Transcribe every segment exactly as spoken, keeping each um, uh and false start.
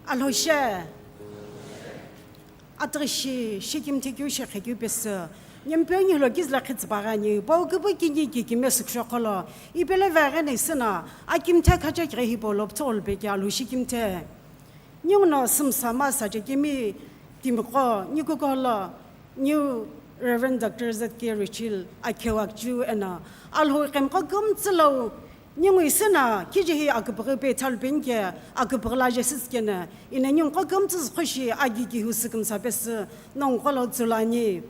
Alhou she. Atughi shi, shikimthi keu shekhe keu pesü. Nempeu nilo kizüla khitsüpa ghani, pau küpü kini kikime sükshoqholo. Ipele veghi na isüna, akimthe khacha kire hipau lo püthü olupe ke Alhou shikimthe. Ninguno sümsa masa chekemi timiqo, nikukuholo, New Reverend Doctor Z K Richil, akheu akju eno, Alhou qemqo kümtsü lo, ningu isüna, kijehi aküpüghi pe thalu penike, aküpüghi la jesüs keno, ina ninguqo kümtsü züqhoshi, agi kihu sükümsa pesü, nonguqo lo tsülani.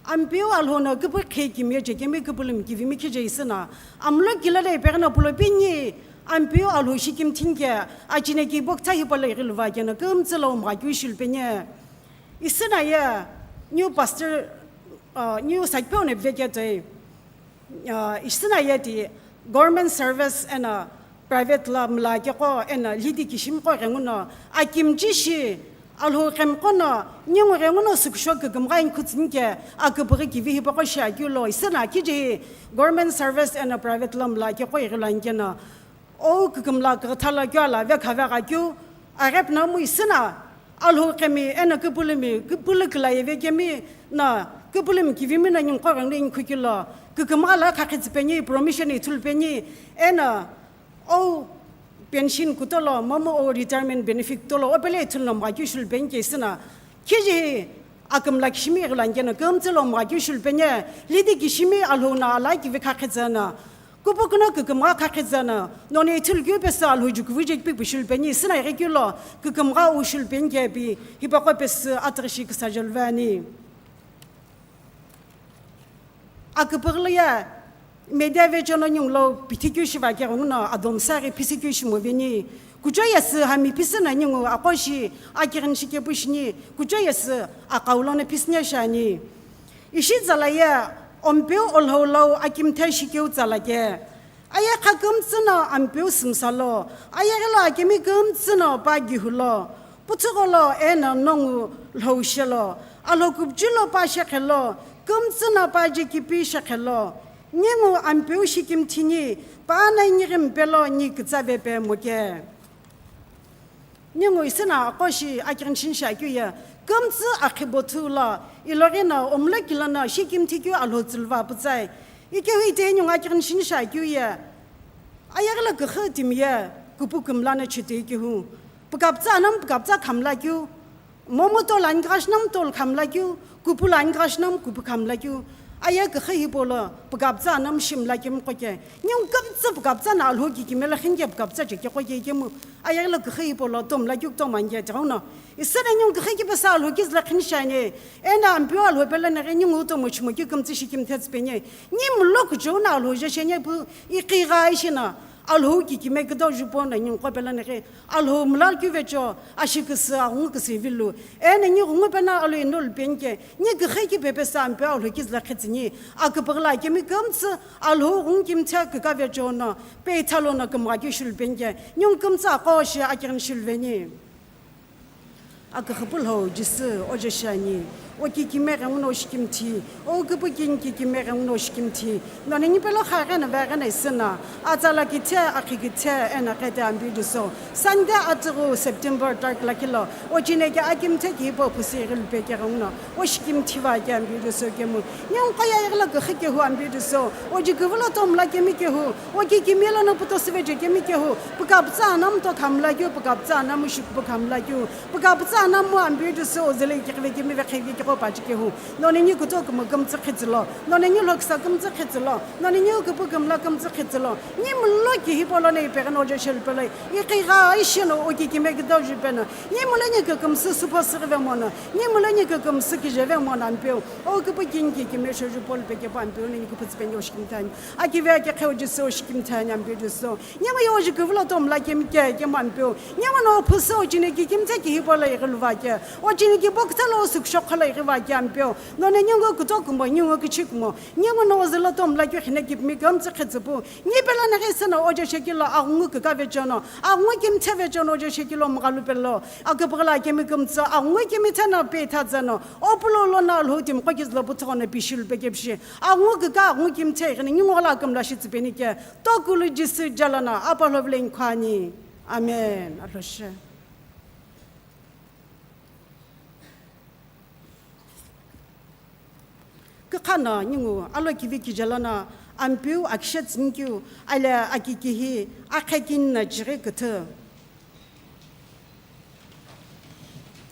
Ampeu Alhou no küpü khe kimiye chekemi küpülümi kivimi khije isüna. Amlo kila de peghi no pulo peni, Ampeu Alhou shikimthinike, achine ki bokitha hipau lo ighiluva keno, kümtsü lo umgha keu shulu peni. Isüna ye, new pastor, uh, new sakpeu ne veketoi. Uh, isüna ye ti government service eno private la mla keqo eno lidi kishimiqo ghenguno akimchi shi Alhou qemqo no ningu ghenguno sükusho kükümgha inkhutsünike aküpüghi kivi hipaqo shi akeu lo isüna kijehi government service eno private la mla keqo ighilu ani keno ou kükümla kükütha la keu ala vekha vegha keu aghep no mu isüna Alhou qemi eno küpülümi, küpülü kila ye vekemi no küpülümi kivimi no ninguqo ghenguno inkhukelo kükümgha la khaqhitsü peni, promotion ithulu peni, eno ou pension kutolo, momu ou retirement benefit kutolo, opele ithulu no mgha keu shulu peni ke isüna. Kijehi akümla kishimi ighilu ani keno kümtsü lo mgha keu shulu peni, lidi kishimi Alhou no ala kivi khaqhitsü no. Kupukuno kükümgha khaqhitsü no, noni ithulu keu pesü Alhou ju küvü je kipi püshulu peni, isüna ighi keu lo, kükümgha ushulu peni ke pi, hipaqo pesü atughi shi küsa joluve ani. Aküpüghi lo ye, media vecho no ningu lo pithi keu shiva keghenguno, adomsa ghi phisi keu shimo veni. Kucho yesü hami phisü no ningu aqo shi, akighini shi kepu shini, kucho yesü aqau lono phisüni shiani. Ishi zala ye, Ampeu Alhou lo akimthe shikeu zala ke. Aye kha kümtsü no Ampeu sümsa lo, aye ghilo akemi kümtsü no pa gihu lo, puthugho lo eno nongu lhou she lo, Alhou kupchu lo pa shekhe lo, kümtsü no pa je kipi shekhe lo, ningu Ampeu shikimthini, pa no nighi mpe lo ni kütsave pe moke. Ningu isüna aqo shi akighini shini shi akeu ye, kümtsü akhibo thu lo, iloghi no omlo kilo no shikimthi keu Alhou tsüluva putsai. Ikehu ite ningu akighini shini shi akeu ye, aye ghilo küxü timi ye, kupu kümla no chhitoi kehu. Pükapütsa anam pükapütsa khamla keu. Momu tolo ani kha shi nam tolo khamla keu, kupu lo ani kha shi nam kupu khamla keu. Aye küxü hipau lo pükapütsa anam shimla kemiqo ke. Ningu kümtsü pükapütsa no Alhou kikime lo khinike pükapütsa chekeqo ke ikemu. Aye ghilo küxü hipau lo tomla keu kutomo ani ke tighenguno. Isüna ningu küxü kipesü Alhou kizüla khini shiani. Eno Ampeu Alhou pelo nighi ningu tomo chimo keu kümtsü shikimthe tsü peni. Ni mulo kuchou no Alhou je sheni pu iqigha ishi no. Alhou kikime kütau jupo no ningu qo pelo nighi. Alhou mla keu vecho, ashi küsü, aghungu küsü vilu. Eno ningu ghungu peno Alhou inolu penike, ni küxü kipe pesü Ampeu Alhou kizüla khitsüni, aküpüghi lo akemi kümtsü, Alhou ghungu kimthe küka vecho no, pe ithalo no kümgha keu shulu penike, ningu kümtsü aqo shi akighini shiluveni. Aküxüpülhou Jisü oje shiani, o kikime ghenguno shikimthi, o küpü kini kikime ghenguno shikimthi, noni nipelo kha gheno veghi na isüna, atsala kithe, akhi kithe, eno qete Ampeu Jisü, Sunday atughu September tarikh lakhi lo, o chineke akimthe kihipo phusi ighilupe ke ghenguno, o shikimthi va ke Ampeu Jisü kemu, ningu qo ye aye ghilo küxü kehu Ampeu Jisü, o ji küvü lo tomla kemi kehu, o kikime lono puto süve je kemi kehu, pükapütsa anam to khamla keu, pükapütsa anam shikupu khamla keu, pükapütsa anam Ampeu Jisü ozüle ikighive kemi vekhe ikighiqo pachi kehu. Noni ni kutomo kümtsü khitsülo. Noni ni lhokisa kümtsü khitsülo. Noni ni kupu kümla kümtsü khitsülo. Ni mulo kihipo lono ipeghi no oje shilupelo. Iqigha ishi no o kikime kütau jupe no. Ni mulo ni kükümsü supho süghive mono. Ni mulo ni kükümsü kijeve mono Ampeu. O küpü kini kikime shojupolu pekepu Ampeu noni kuphu tsüpeni oshikimthani. Akive akekhe o Jisü oshikimthani Ampeu Jisü. Ningu ye oji küvü lo tomla kemi ke, kemu Ampeu. Ningu no phusü o chineke kimthe kihipo lo ighiluva ke. O chineke bokitha lo sükushoqho lo ighiva ke Ampeu. Noni ningu kutomo, ningu kichikimo. Ningu no ozülo tomla keu khine kipimi kümtsü khitsüpu. Ni pelo nighi isüna oje shekilo aghungu küka vecho no. Aghungu kimthe vecho no oje shekilo mghalu pelo. Aküpüghi lo akemi kümtsü, aghungu kimthe no pe itha tsü no. O pulo lono Alhou timiqo kizülo puthugho no pi shilupeke pishi. Aghungu küka, aghungu kimthe ighini ningu ghola kümla shi tsüpeni ke. Tokulu Jisü jalo no, apalhovile inkhwani. Amen. Alhoshe. Kükhano ningu alokivi kijelono Ampeu akishe tsünikeu ale akikihi akhe kini no jighi küthü.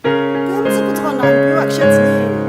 Kümtsü puthughono Ampeu akishe tsüni.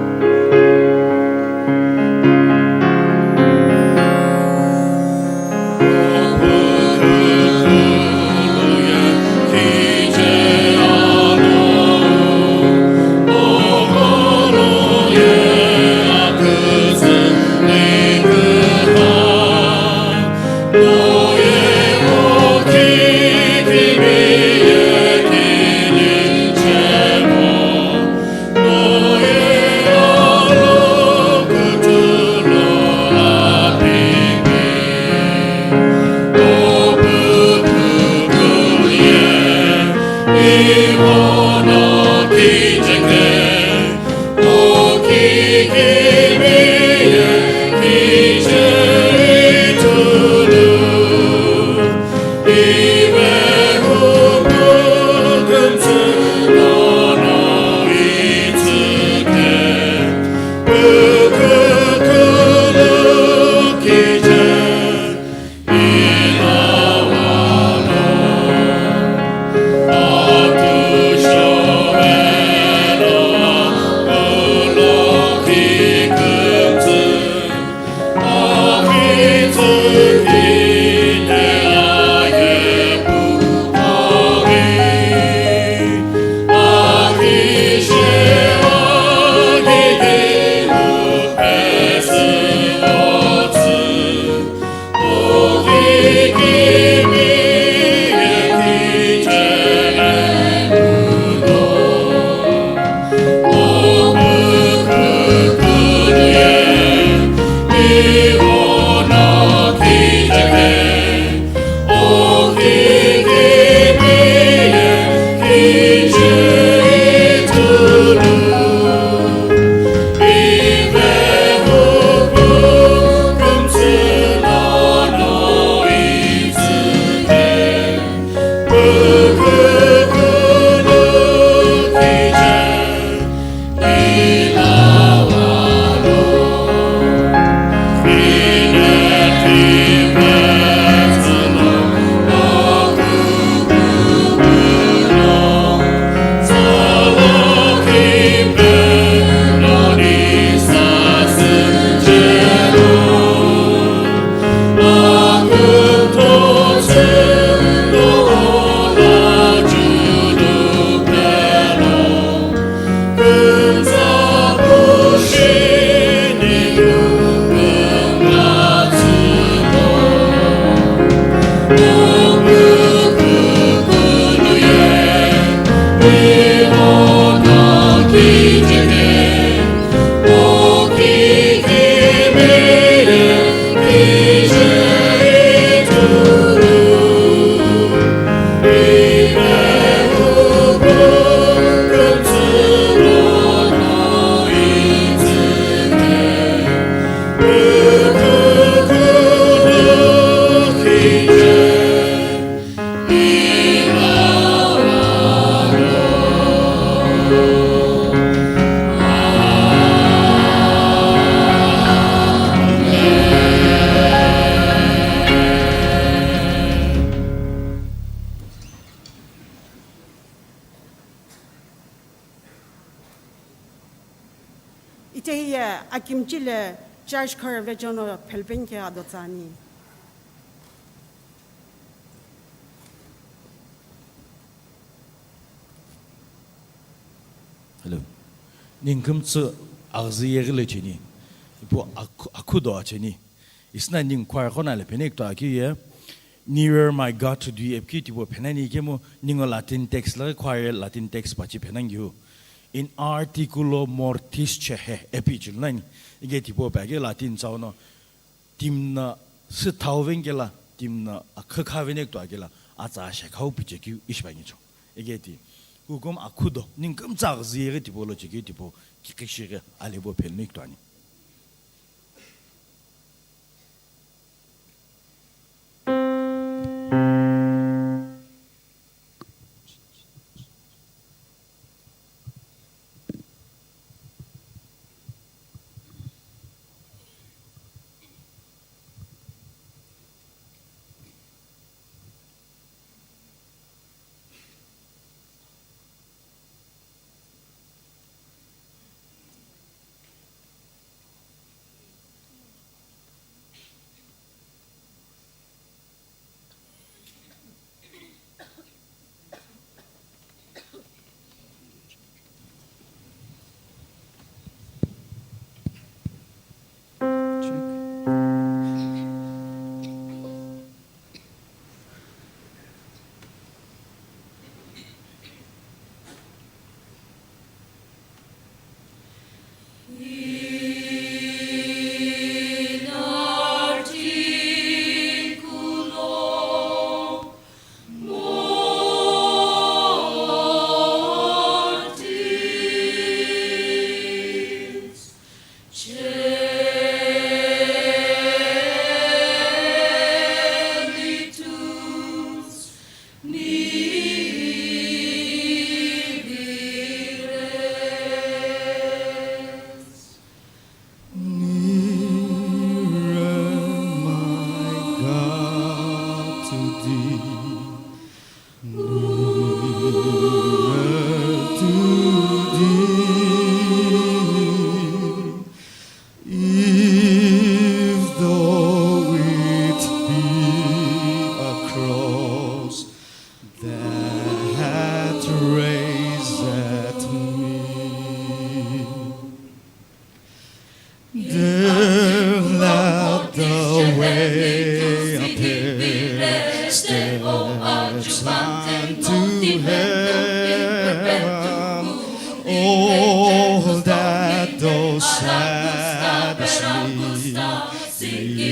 Itehiye akimchi le church choir vejono phelpenike ado tsüani. Hello. Ningu kümtsü aghüzü yeghi lo cheni. Ipu akhu-, akhu do acheni. Isna ningu choir qo no le phenekütoi akeu ye, Nearer My God to Thee ipikeu tipau phenani ikemu ningu Latin text laghi choir Latin text pachi phenangeu. In articulo mortis cehe ipi ichilunani. Ike tipau pa ke Latin tsau no timi no süthau veni kela, timi no akhakha veni kutoi kela, atsa shekhau pichekeu ishi pa ngicho. Ike ti, kukum akhu do, ningu kümtsü aghüzü yeghi tipau lo chekeu tipau kikishi ghi alebo phelmi kutoani. Son to heaven, all that those lavish me, be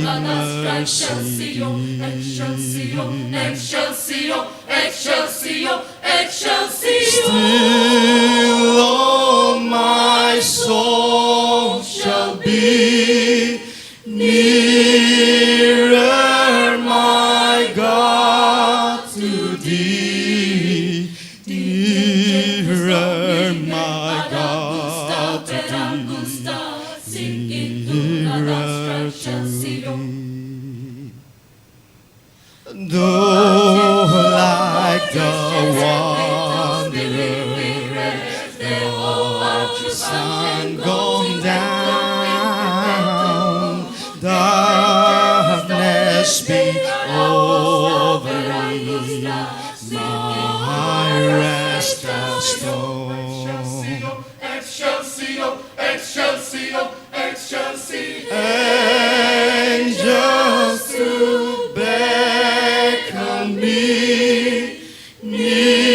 mercy. Excelsior, Excelsior, Excelsior, Excelsior. Still, oh, my soul shall be nearer, my God, to thee. Nearer, my God, to thee. Nearer to thee. Though like the wanderer, the sun gone down, darkness be over me, my rest a storm. Excelsior, Excelsior, Excelsior. Angels to beckon me, nearer,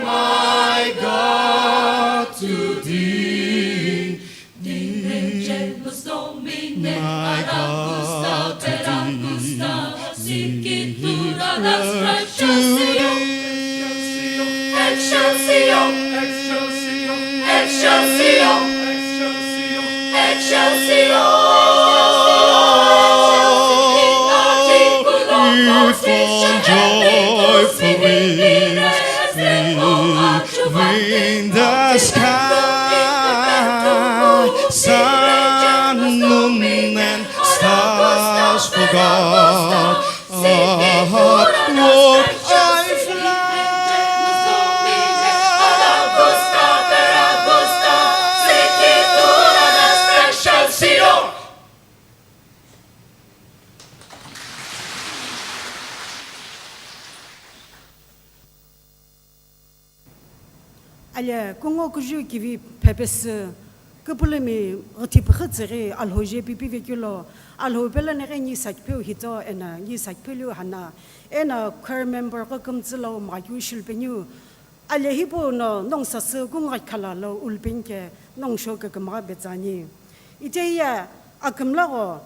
my God, to thee. My God, to thee. Nearer to thee. Excelsior, Excelsior, Excelsior, Excelsior, Excelsior. With joyful wings, in the sky, sun, moon, and stars for God. Upward I fly. Ale kungu kuju kivi phepesü, küpülümi ghithi püxü tsüghi Alhou je pipi vekelo, Alhou pelo neghi ngi sakipeu hito eno ngi sakipeu liu hana, eno choir member qo kümtsü lo mghakiu shilupeniu, ale hipau no nongu sasü kungu ghi khala lo ulupeni ke nongu show kükümgha betsüani. Ite hiye akümla gho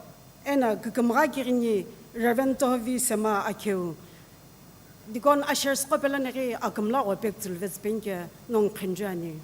eno kükümgha kighini Reverend Tohovi Sema Akheu. Deacon ushers qo pelo neghi akümla gho pektsülu vetsüpeni ke nongu qhenjuani.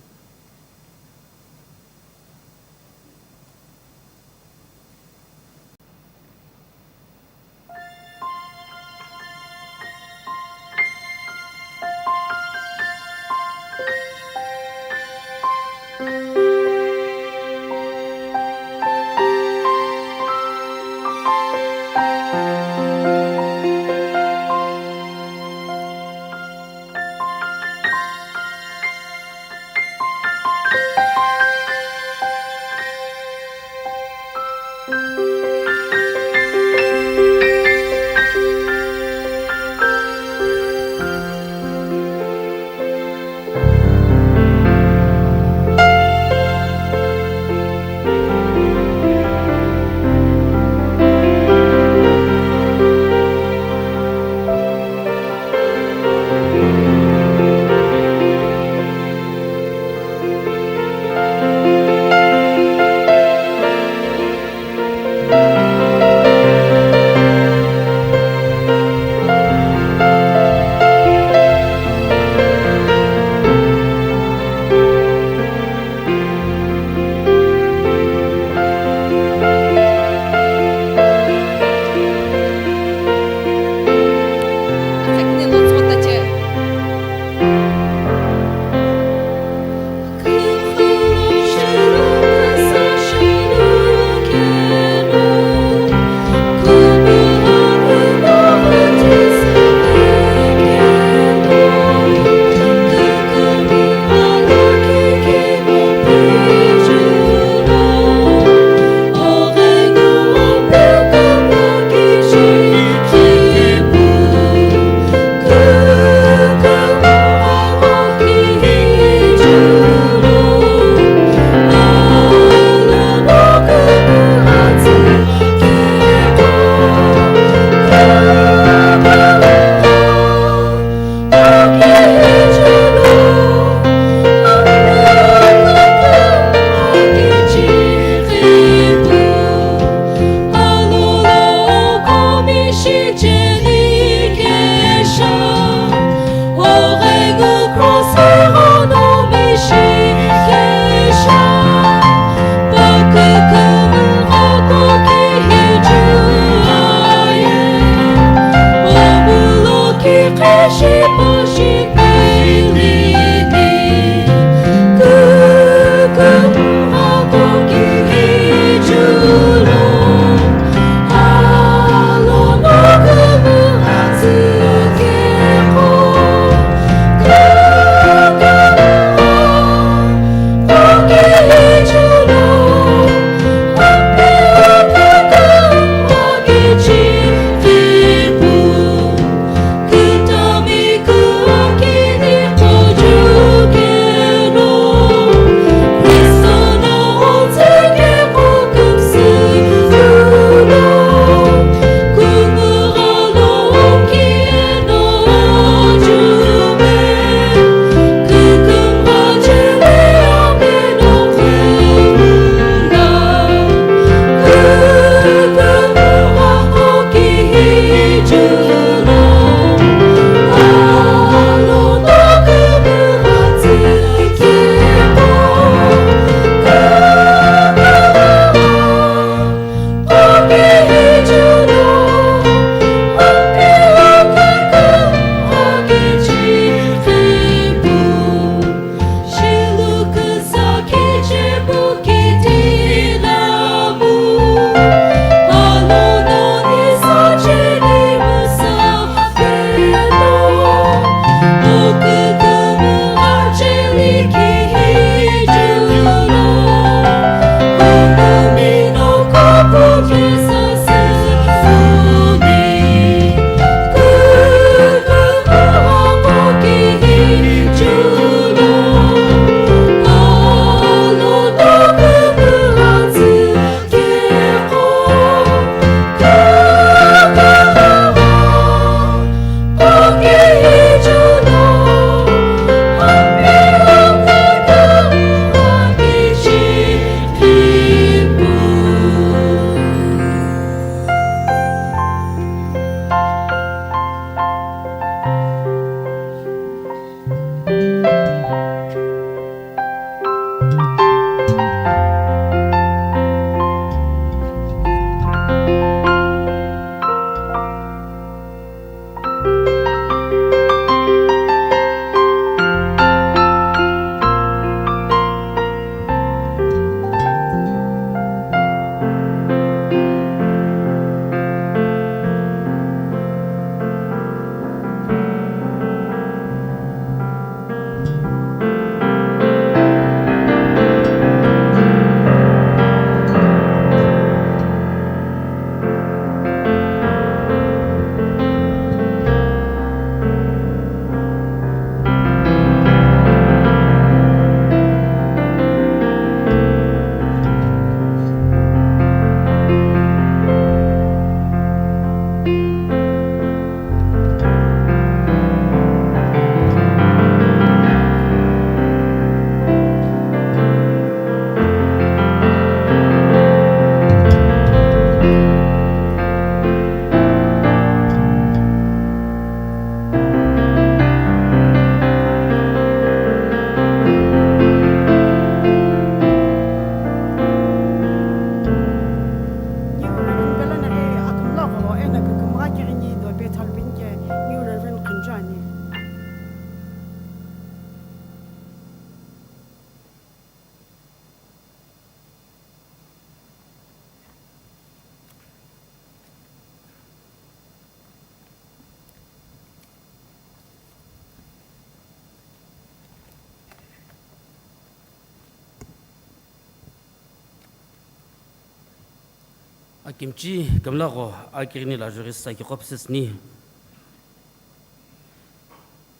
Akimchi kümlagho akighini lo ajughi saki qo püsüsüni.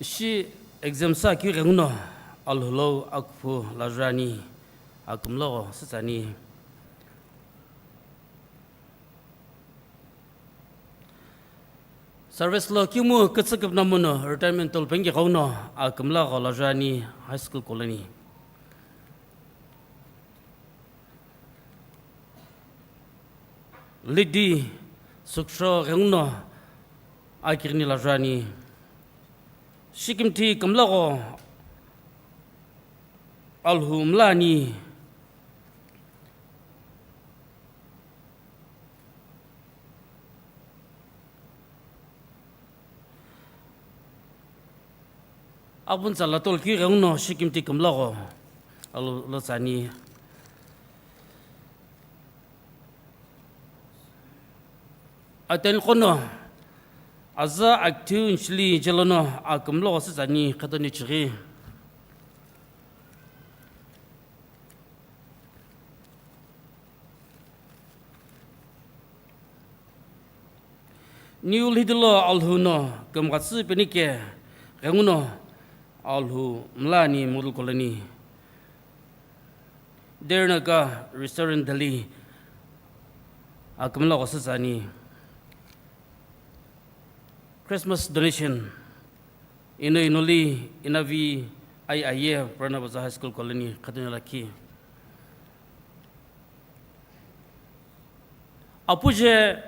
Ishi exam sa keu ghenguno Alhulou akuphu lo ajughi ani, akümlagho sütsani. Service lo kimu kütsü küpünamuno retirement tolupengighono akümlagho lo ajughi ani High School Colony. Lidi Suksho ghenguno akighini lo ajughi ani. Shikimthi kümlagho Alhu mlani. Apuntsala tolkeu ghenguno shikimthi kümlagho alo lo tsani. Ateni qono aza akithu nchili jelono akümlagho sütsani khetoni chighi. Niu lhidilo Alhou no kümghatsü penike ghenguno Alhou mlani model colony. Dernaga restaurant dali akümlagho sütsani. Christmas donation. Ino inoli inavi ai aye Pranabhaja High School Colony khetoni lakhi. Apuje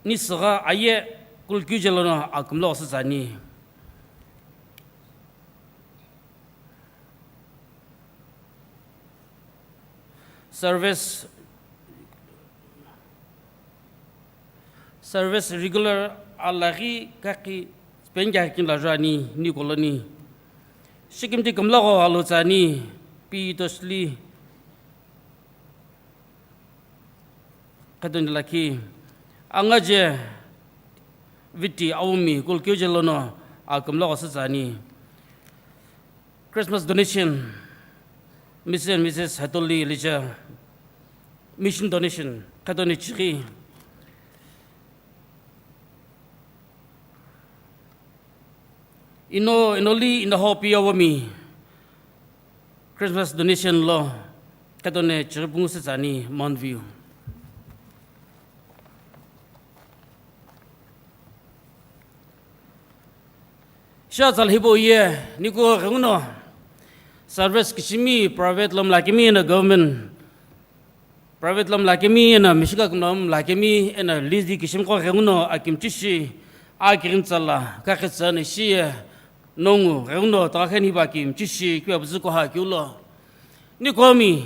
nisügha aye kulkeu jelono akümlagho sütsani. Service, service regular alaghi kakhi spengi hakin la jani ni colony. Shikimthi kümlagho alo tsani pi tosli. Khetoni lakhi angaje viti aumi kulkeu jelono akümlagho sütsani. Christmas donation, Mister and Missus Hatoli Elijah, mission donation, khetoni chighi. Ino, inoli, inoho piyawomi. Christmas donation lo khetoni chighi pungu sütsani Mount View. Sha tsala hipau ye, niko ghenguno service kishimi private lo mlakemi eno government, private lo mlakemi eno mishika kumlo mlakemi eno list kishimi qo ghenguno akimchi shi, akighin tsala, kakhe tsane shi ye, nongu ghenguno tokha kheni hipa akimchi shi, kipa püzü koha kiulo. Nikomi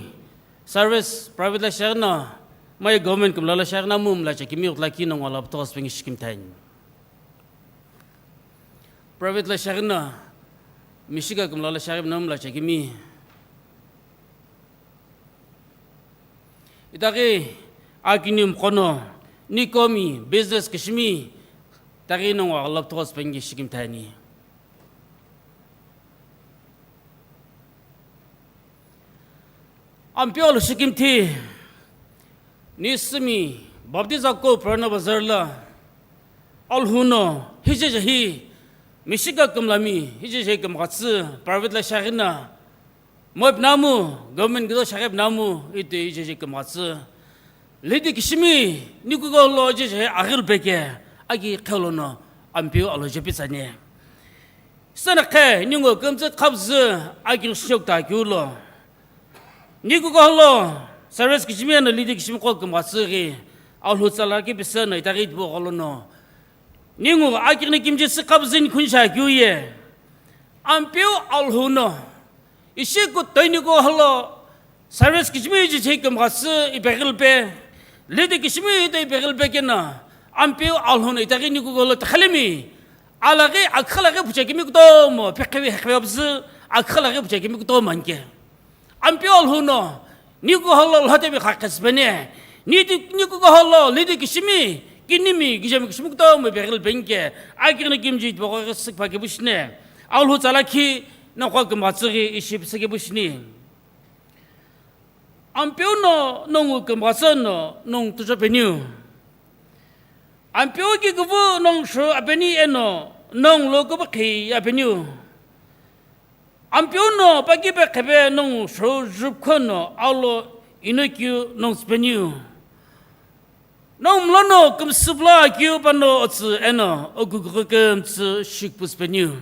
service private lo shiaghino, mai government kumlo lo shiaghino mu mlache kimi ghutla ki nongu alaptosü pengi shikimthani. Private lo shiaghino, mishika kumlo lo shiaghino mlache kimi. Itaghi akiniu mqono, nikomi business kishimi, itaghi nongu alaptosü pengi shikimthani. Ampeu lo shikimthi, nisümi Baptist Ako Pranabhaja lo Alhou no hijeje hi mishika kümlami, hijeje kümghatsü, private lo shiaghino, mo pinamu, government kido shiaghi pinamu, ite hijeje kümghatsü. Lidi kishimi, nikuko lo jeje aghi lupeke, aki khelono, Ampeu alo jepitsani. Sena khe, ningu kümtsü khapüzü aki shokta kiulo. Nikuko lo, service kishimi eno lidi kishimi qo kümghatsü ghi, Alhou tsala kipisa no itaghi tipau gholono. Ningu akighi no kimchi sü khapüzü ni khunisha kiu ye. Ampeu Alhou no, ishi kutoini ko holo, service kishimi ijeje kümghatsü ipeghi lupe, lidi kishimi ito ipeghi lupe keno, Ampeu Alhou no itaghi nikuko lo tikhalemi, alaghi, akhalaghi puchekimi kutomo, pekhevi hekhevi püzü, akhalaghi puchekimi kutomo anke. Ampeu Alhou no, nikuko holo lhotevi kha khesüpeni, niti, nikuko holo lidi kishimi, kinimi, kijemi kishimi kutomo ipeghi lupe anke, akighi no kimchi tipau ghi sükpha kepu shini, Alhou tsala khi, nongu kümghatsü ghi ishi püsü kepu shini. Ampeu no nongu kümghatsü no nongu tujo peniu. Ampeu kikuvu nongu shou apeni eno nongu lo kupu khi apeniu. Ampeu no pakipe khebe nongu shou jupkhono alo inokeu nongu tsüpeniu. Nongu mlono kümsüplo akeu pano otsü eno okughu kümtsü shikpusüpeniu.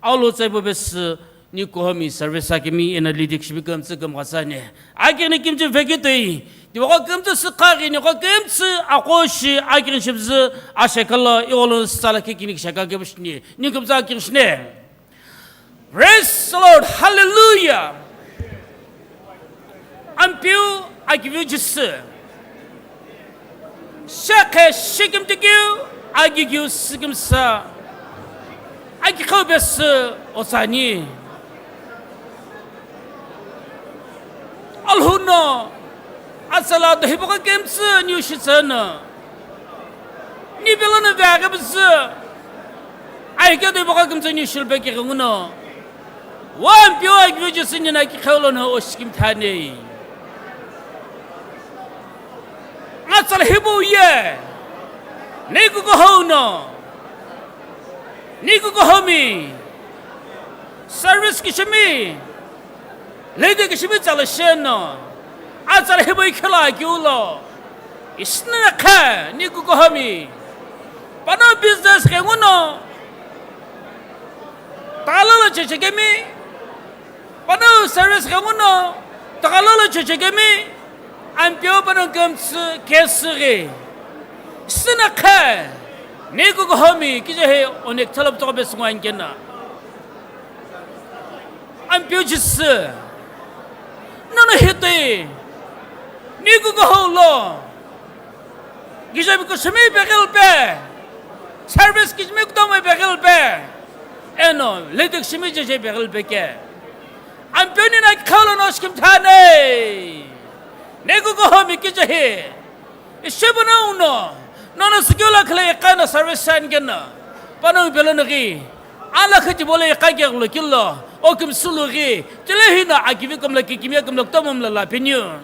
Alo tsaipo pesü nikuhomi service akemi eno lidi kishimi kümtsü kümghatsü ani. Akighi no kimchi vekitoi. Tipaqo kümtsü sükha ghi niko kümtsü aqo shi akighi no shipüzü ashekha lo igholo sala kikini kishaka kepu shini. Ni kümtsü akighi shini. Praise the Lord. Hallelujah. Ampeu akiviu Jisü. Shakhe shikimtikeu, akikeu sükümsa. Kiqheu pesü otsani. Alhou no atsala do hipaqo kemtsü niu shitsü no. Ni pelo no veghe pesü. Aike do hipaqo kemtsü niu shilpe kighengu no. Wa Ampeu akiviu Jisü nina kiqheu lono oshikimthi ani. Atsala hipau ye. Ni kukuhou no. Ni kukuhomi. Service kishimi. Lady kishimi tsala sheno. Atsala hipau ikhilo akiu lo. Isnina khe ni kukuhomi. Pano business khenguno. Talo lo chechekemi. Pano service khenguno. Talo lo chechekemi. Ampeu pano kemtsü kesüghi. Sina khe. Ni kukuhomi kije he onek thalap toko besungu ankena. Ampeu Jisü. Nono hitoi. Ni kukuhou lo. Gijami kushimi beghelpe. Service gijami kutomo beghelpe. Eno, ledik shimi jeje beghelpe ke. Ampeu nina kiqheu lono oshikimthi ani. Ni kukuhomi kije he. Ishe pano uno. Nono sikio la khala iqana service sign kena. Pano pelo nagi. Ala khati bole iqa ke lo kilo. O kimsulu ghi. Tile hina akivi kumla kikimia kumla kutomo mla la penyu.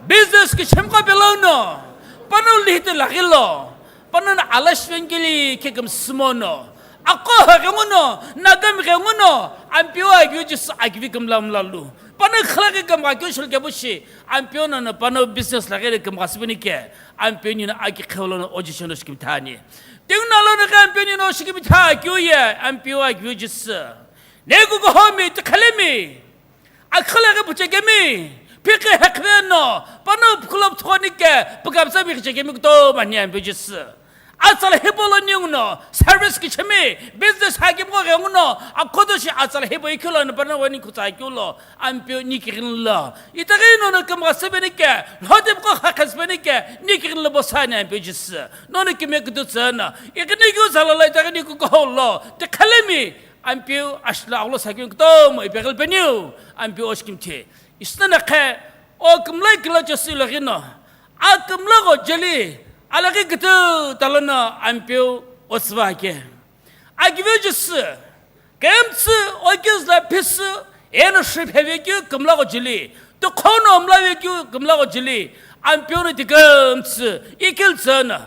Business ki shemqa pelo no. Pano lihite lagilo. Pano na ala shvengili ke kemsümo no. Ako ha ghenguno, nagam ghenguno, Ampeu akiviu Jisü akivi kemla mlalu. Pano khala ke kemga kyo shul ke bushi, Ampeu no no pano business laghi kemga sibini ke, Ampeu nina akiqheu lono oji sheno shikimthi ani. Tingna lono ke Ampeu nina oshikimthi akiu ye, Ampeu akiviu Jisü. Ni kukuhomi tikhalemi. Akhala ghi puchekemi, phikhi hekhveno, pano pukhulo pthoni ke, pukapsa mi khichekemi kutomo ani Ampeu Jisü. Atsala hipau lo ninguno, service kichemi, business hakimqo ghenguno, akhoto shi atsala hipau ikhilo no pano weni khutsa kiulo, Ampeu ni kighinlo. Itaghi nono kemgha sibeni ke, lhotepqo khakhe sibeni ke, ni kighinlo bosani Ampeu Jisü. Nono kime kututsü no, ighini kiu zalala itaghi ni kukuhou lo, tikhalemi, Ampeu ashla aghulo sakini kutomo ipeghel peniu, Ampeu oshikimthi. Isnana khe, o kümla kila chesi lo ghino. A kümla gho jeli, alaghi kutu talana Ampeu otsüva ke. Akiviu Jisü, kemtsü, okizla phisü, eno shiphe vekeu kümla gho jeli. Tukhono omla vekeu kümla gho jeli. Ampeu no tikemtsü, ikiltsü na.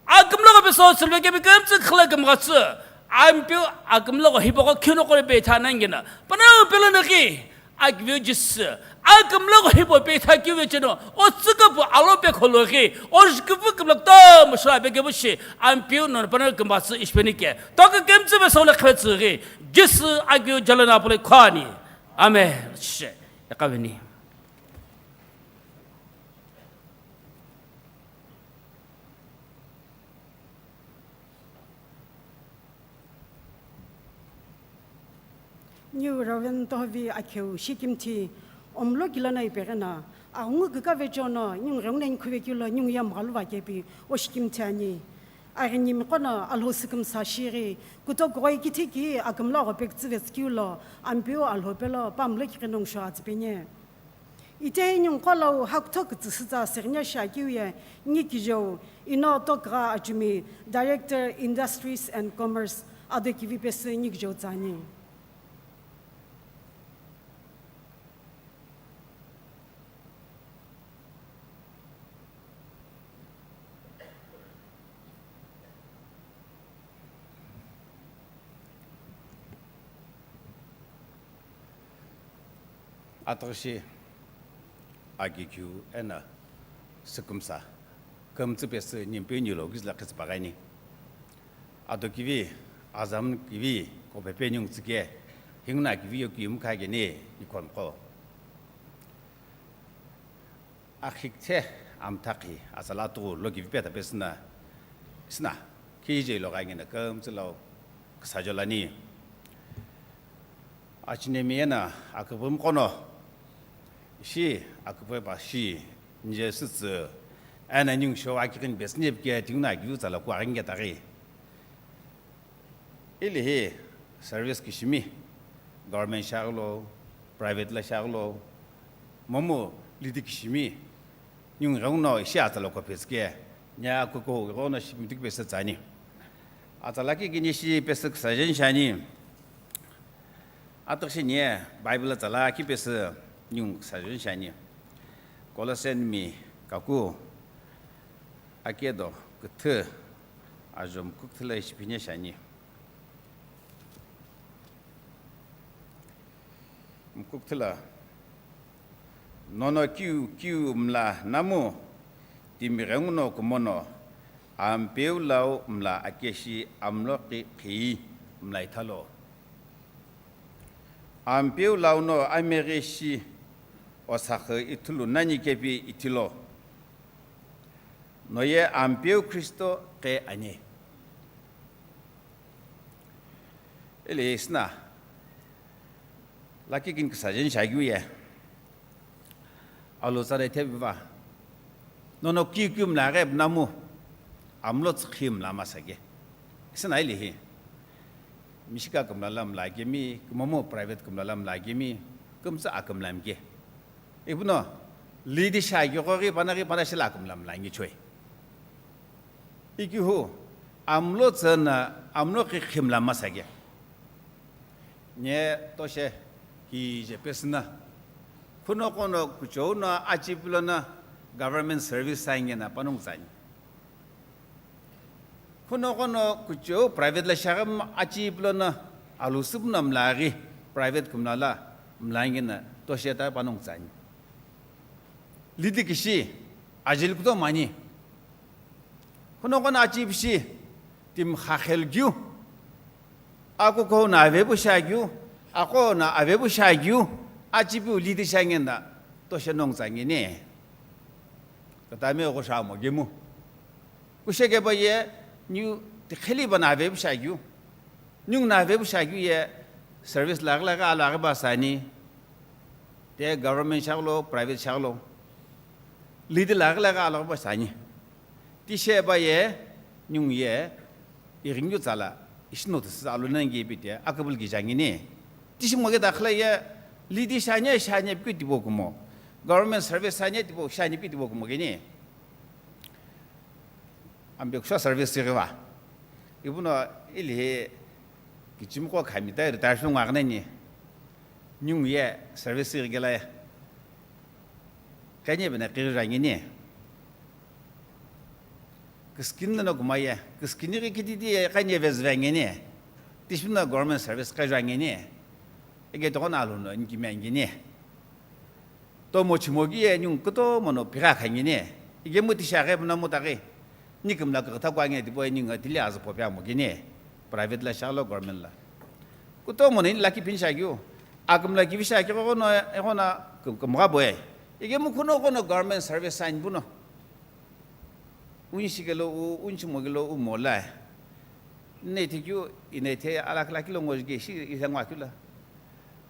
Akümlüghü peso sülvekemi kümtsü khüla kümghatsü. Ampeu akümlüghü hipaqo khino qo peitha nangina. Panongu pelo naghi. Akiviu Jisü. Akümlüghü hipau peitha kiu vecheno. O tsükapu alo pe kholo ghi. O jhikupu kümlüghü tomo shila pe kepu shi. Ampeu nono panongu kümghatsü ishpeni ke. Toku kümtsü peso le khvetsü ghi. Jisü akiviu jalana pule khani. Amen. She. Yakaveni. Niu Reverend Tohovi Akheu shikimthi omlo kilana ipeghena, aghungu kükave chono, ningu ghenguno ikhuvekilo, ningu ye mghaluva kepi, o shikimthi ani. Aghini miqono Alhou sükümsa shighi, kutokughoi kithiki akümlüghü pekütsüvetsü kiulo, Ampeu Alhou pelo, pamlo kighi nungsho atsüpenye. Ite ningu qo lau hakutho kütsüsütsa sighinya shiakeu ye, ngi kijeu, ino tokugha achumi, Director Industries and Commerce, ado kivi pesü ngi kijeu tsüani. Atughushi, akikhiu eno sükümsa, kümtsü pesü nimpeu nilo kizüla khitsüpa ghaini. Ado kivi, azam kivi, kopepe ningu tsüke, hinguna kivi yoki yumkha keni, nikhonqo. Akhikithe amthaqhi atsala tuqu lo kivi peta pesüna, isna, kije lo ghaingina kümtsü lo küsajo lani. Achinemi eno aküpü mqono, ishi aküpü pa shi, nije sütsü, eno ningu sho akighini pesüni pike tinguna kivi tsala ku aghinge taghi. Hili hi service kishimi, government shiaghi lo, private la shiaghi lo, momu lidi kishimi, ningu ghenguno ishi atsala ko pesü ke, nya kuku ghenguno shimituki pesü tsani. Atsala ki kini shi pesü küsajen shani. Atakshi nye Bible atsala ki pesü ningu küsajen shani. Colossian mi kaku akedo küthü ajom kukthula ishi pinye shani. Mkukthula. Nono kiu kiu mla namu, timi ghenguno kumono, Ampeu lau mla akeshi amlo ki-, khi mla ithalo. Ampeu lau no ameghi shi osakhe ithulu nani kepi ithilo. Noye Ampeu Kristo ke ani. Ele isna. Laki kin küsajen shagyu ye. Alu tsare thebiva. Nono kiu kiu mla ghe namu. Amlo tskhim la masage. Isna ile hi. Mishika kümla la mla gemi, kumomu private kümla la mla gemi, kümtsa akümla mge. Ipuno, lidi shagyu ghi panaghi panashila kümla mla ngi choi. Ikihu, amlo tsana, amlo ki khimla masage. Nye toshe ki je pesna. Khuno kono kuchou no achi pulona government service sange na panung tsani. Khuno kono kuchou private la shagam achi pulona alusub na mlaghi private kumla la mlangi na toshe ta panung tsani. Lidi kishi, ajil kuto mani. Khuno kono achi bishi, tim khakhel gyu. Ako ko na avebu shagyu, ako na avebu shagyu, achi biu lidi shangenda, toshe nong tsangini. Katame ko shamo gemu. Kusheke ba ye, nyu tikheli ba na avebu shagyu. Nyung na vebu shagyu ye service laghi laghi alaghi ba sani. Te government shaglo, private shaglo. Lidi laghi laghi alaghi ba sani. Tishe ba ye, nyung ye, iringyu tsala, ishino tsu alu nangi bite, akabul gi jangini. Tishi moge dakhla ye, lidi shanye, shanye bikyu tibo kumo. Government service shanye tibo, shanye bikyu tibo kumo gini. Ambe kusho service sighiva. Ipuno ilihi kichimqo khami ta retire shungu aghneni. Nyungu ye service sighi gela ye. Kanye bena qiri rangini. Kiskin no kumaye, kiskin ri kititi ye kanye vezvengini. Tishuna government service qajangini. Ege tokona aluno nkimengini. Tomo chimogi ye nyung kutomo no pigha khangini. Igemu tishaghe mna mutaghi. Nikimla kagta kwa nge tipo nyung atili azpo pya mogini. Private la shaglo government la. Kutomo ni laki pin shagyu. Akimla kivi shaghi ko no egona kumga boy. Igemu kuno kono government service sign buno. Unshi kelo u, unshi mogelo u mola. Nei thikyu, inei the alak laki lo ngojge shi, ithangwa kyula.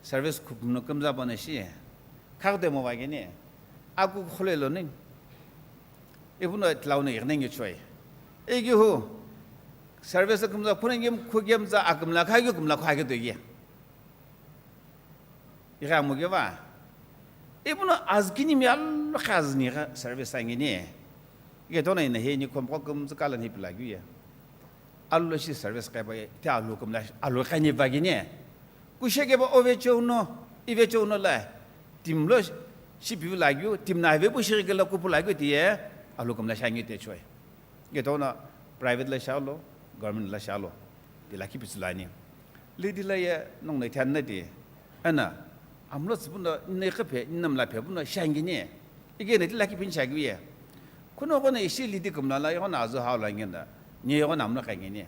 Service khupno kumza bana shi. Khagde mo vageni. Aku khole lo nin. Ipuno tlau ne igne ngi choi. Igi hu. Service kumza khunengim khugem za akumla khagyu kumla khagyu doye. Igha mugeva. Ipuno azkini mi allo khazni gha service angini. Ige tona ina he ni kom kokum zakalan hipla gyu ya. Allo shi service qeba te allo kumla allo khani vagini. Kusheke ba ove chouno, ive chouno la. Timlo shi piu lagyu, timna ave bu shirike la kupu lagyu tiye, allo kumla shangi te choi. Ige tona private la shalo, government la shalo. Ti laki pitsulani. Lidi la ye nong na than na ti. Ana, amlo tsibuna ne khape, namla phe buna shangini. Ige ne ti laki pin shagyu ye. Kuno kono ishi lidi kumla la yona azu hau la ngenda. Ni yona amlo kangini.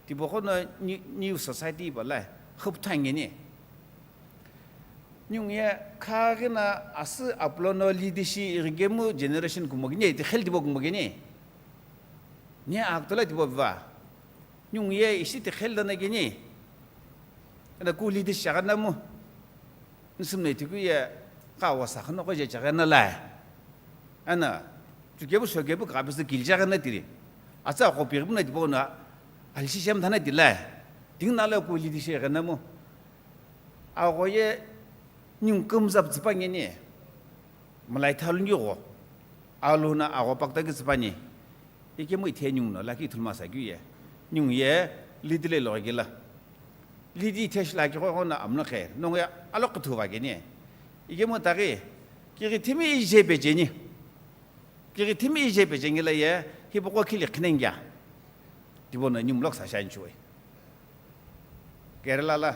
Tipo kono ni, new society ba la, hup thangini. Nyung ye khagina asi aplono lidi shi irigemu generation kumogini, ti khel tipo kumogini. Ni aktola tipo va. Nyung ye ishi tikhel dana gini. Ana ku lidi shagana mu. Nsum ne tiku ye ka wasa khana ko je chagana la. Ana tukebu sokebu ka bisu gil chagana tiri. Atsa ko pir buna tipo na. Alshi shem thana tila. Tinguna lo ku lidi shi ghenamo. Agho ye ningu kümza pütsüpa ngeni. Mülai thalu ni gho. Alu na agho pakta ki tsüpani. Ikemu ithe ningu no laki thulma sa kyu ye. Ningu ye lidi le lo gila. Lidi ithe shi laki gho na amno khe. Nongu ye alo kuthu va geni. Ikemu taghi. Kiri thimi ije pejeni. Kiri thimi ije pejengila ye, hipaqo khili khinengya. Tibo no ningu mlok sa shanchuwe. Kerala la,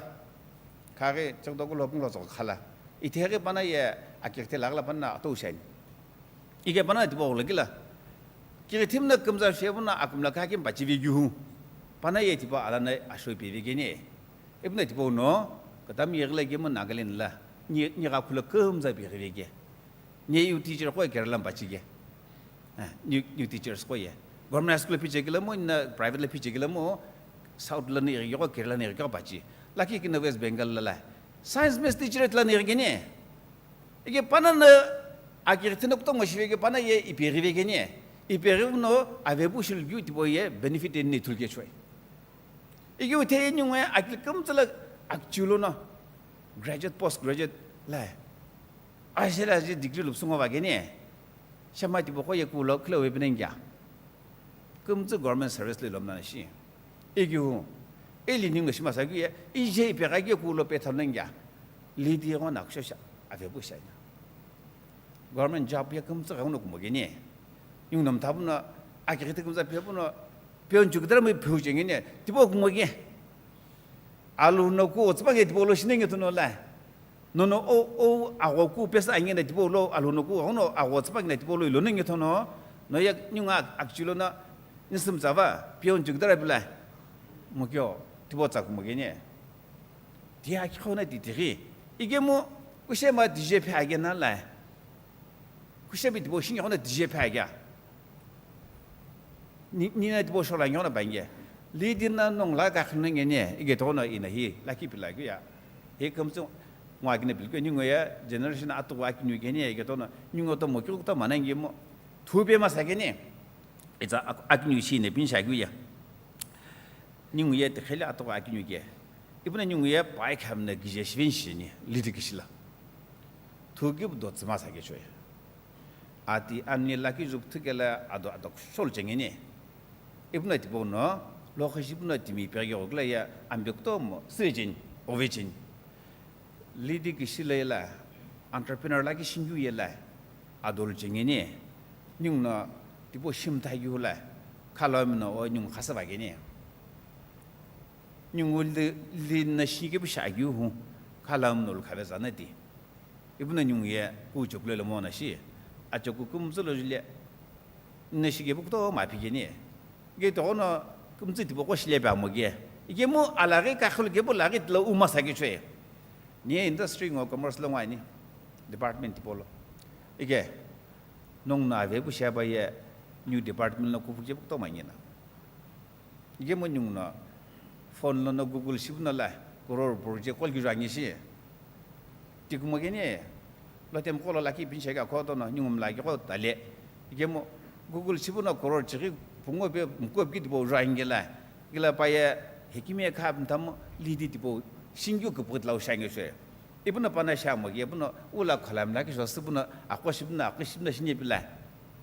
khaghi chokdo kulo kunglo zok khala. Itheghi pana ye, akirte lagla pana ato shani. Ike pana tibo ulo gila. Kiri thimi na kümza shebu na akumla khakim pachivi gyuhu. Pana ye tibo alana ashoi pevegeni. Ibuna tibo no, katam yegla gemu Nagaland la, ni, ni ga khula kümza pevegeni. Ni U teacher qo Kerala mpachi ke. Ah, new, new teachers qo ye. Government high school phiche kila mo, na private la phiche kila mo, South la ni iri ko Kerala ni iri ko pachi. Laki kina West Bengal la la. Science maths teacher la ni iri ne. Ike pana na akiri thina kuto mo shive ke pana ye ipiri ve ke ne. Ipiri no avebu shil gyu tibo ye benefit ni thul ke chwe. Ike uthe ye nyungwe akil kumtsala akchulo no. Graduate, post graduate la. Ajela aje degree lupsu ngo vageni. Shama tibo qo ye kulo khilo we binengya. Kümtsü government service le lomna shi. Igihu. Eli ningo shima sa ye. Ije ipe ga ye kulo pe thanengya. Lidi ngo na kusha avebu shanya. Government job ye kümtsü ga uno kumogeni. Yung nom tabuno akirite kümtsü pe buno. Peon chukdara mi pheu chengeni. Tibo kumoge. Alu no ku otspa ge tibo lo shinenge tuno la. Nono o, o, agho ku pesa ange na tibo lo, alo no ku, agho no, agho tsapa na tibo lo, ilo nenge thono, no ya, nyunga, actually no, nisum tsava, peon chukdara bila, mokyo, tibo tsaku mogene. Tia ki khona ti tiri. Ige mo, kushe ma dije phe age na la. Kushe bi tibo shinge khona dije phe age. Ni, nina tibo shola ngiona bange. Lidi na nong la ka khna ngene, ige tono ina hi, la ki pila ya. He kamtsu ngwa kine pilke ni ngoya, generation atu wa kinu gene, ige tono, ni ngo to mo kyu to manangi mo. Thu be ma sa gene. Itsa ak-, akinu shi ne bin sha ya. Ni ngoya te khele atu wa kinu ge. Ibuna ni ngoya pai kham na gije shvin shi ni, lidi kishila. Thu gi do tsma sa ge chwe. Ati ani laki jup thukela ado ado shol chengeni. Ibuna tibo no, lo khashi ibuna timi pegi ogla ya ambekto mo, sejin, ovejin. Lidi kishila la, entrepreneur laki shingu yela, adol chengeni. Nyung no, tibo shim thayu la, khalom no o nyung khasa bageni. Nyung li, li na shi ke bisha yu hu, khalom no khabe zanati. Ibuna nyungu ye ku choklo le mo na shi. Achoku kumtsu lo jule. Na shi ge bukto ma phi gene. Ge to no kumtsu tipo ko shile ba mo ge. Ige mo alaghi ka khul ge bo laghi lo uma sa ge chwe. Ni industry ngo commerce lo ngani. Department tipo lo. Ige. Nong na ve bu sha ba ye. New department lo ku bu ge bukto ma ngena. Ige mo nyung no phone lo no Google shibu no la crore project kol ki jwangi shi. Tikumo gene lo tem kolo laki pin shega ko to no nyung mla ki ko tale. Ige mo Google shibu no crore chiri pungo be mko ki tipo jwangi la. Gila pa ye hekimi kha tam lidi tipo shingyu ko put lau shangi she. Ibuno pana sha mo ye buno ula khalam la ki so sibuno akwa shibuno akwa shibuno shini pila.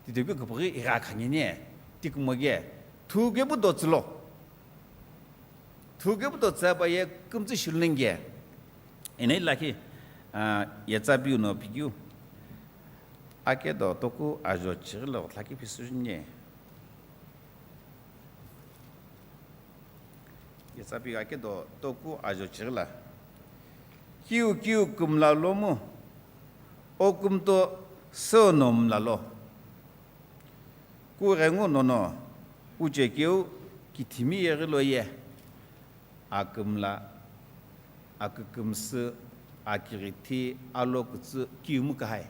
Ti de ko puri ira khangene. Tikumo ge. Thu ge bu do tsilo. Thu ge bu do tsa ba ye kumtsu shulnenge. Ene laki, ah, ye tsa biu no pigiu. Ake do toku ajo chigilo laki pisu nye. Ye tsa biu ake do toku ajo chigila. Kiu kiu kumla lomu. O kumto so no mla lo. Ku ghengu nono, ku chekeu kithimi yeghi lo ye, akümla, akükümsü, akirithi, alo kütsü, kiumu kahai.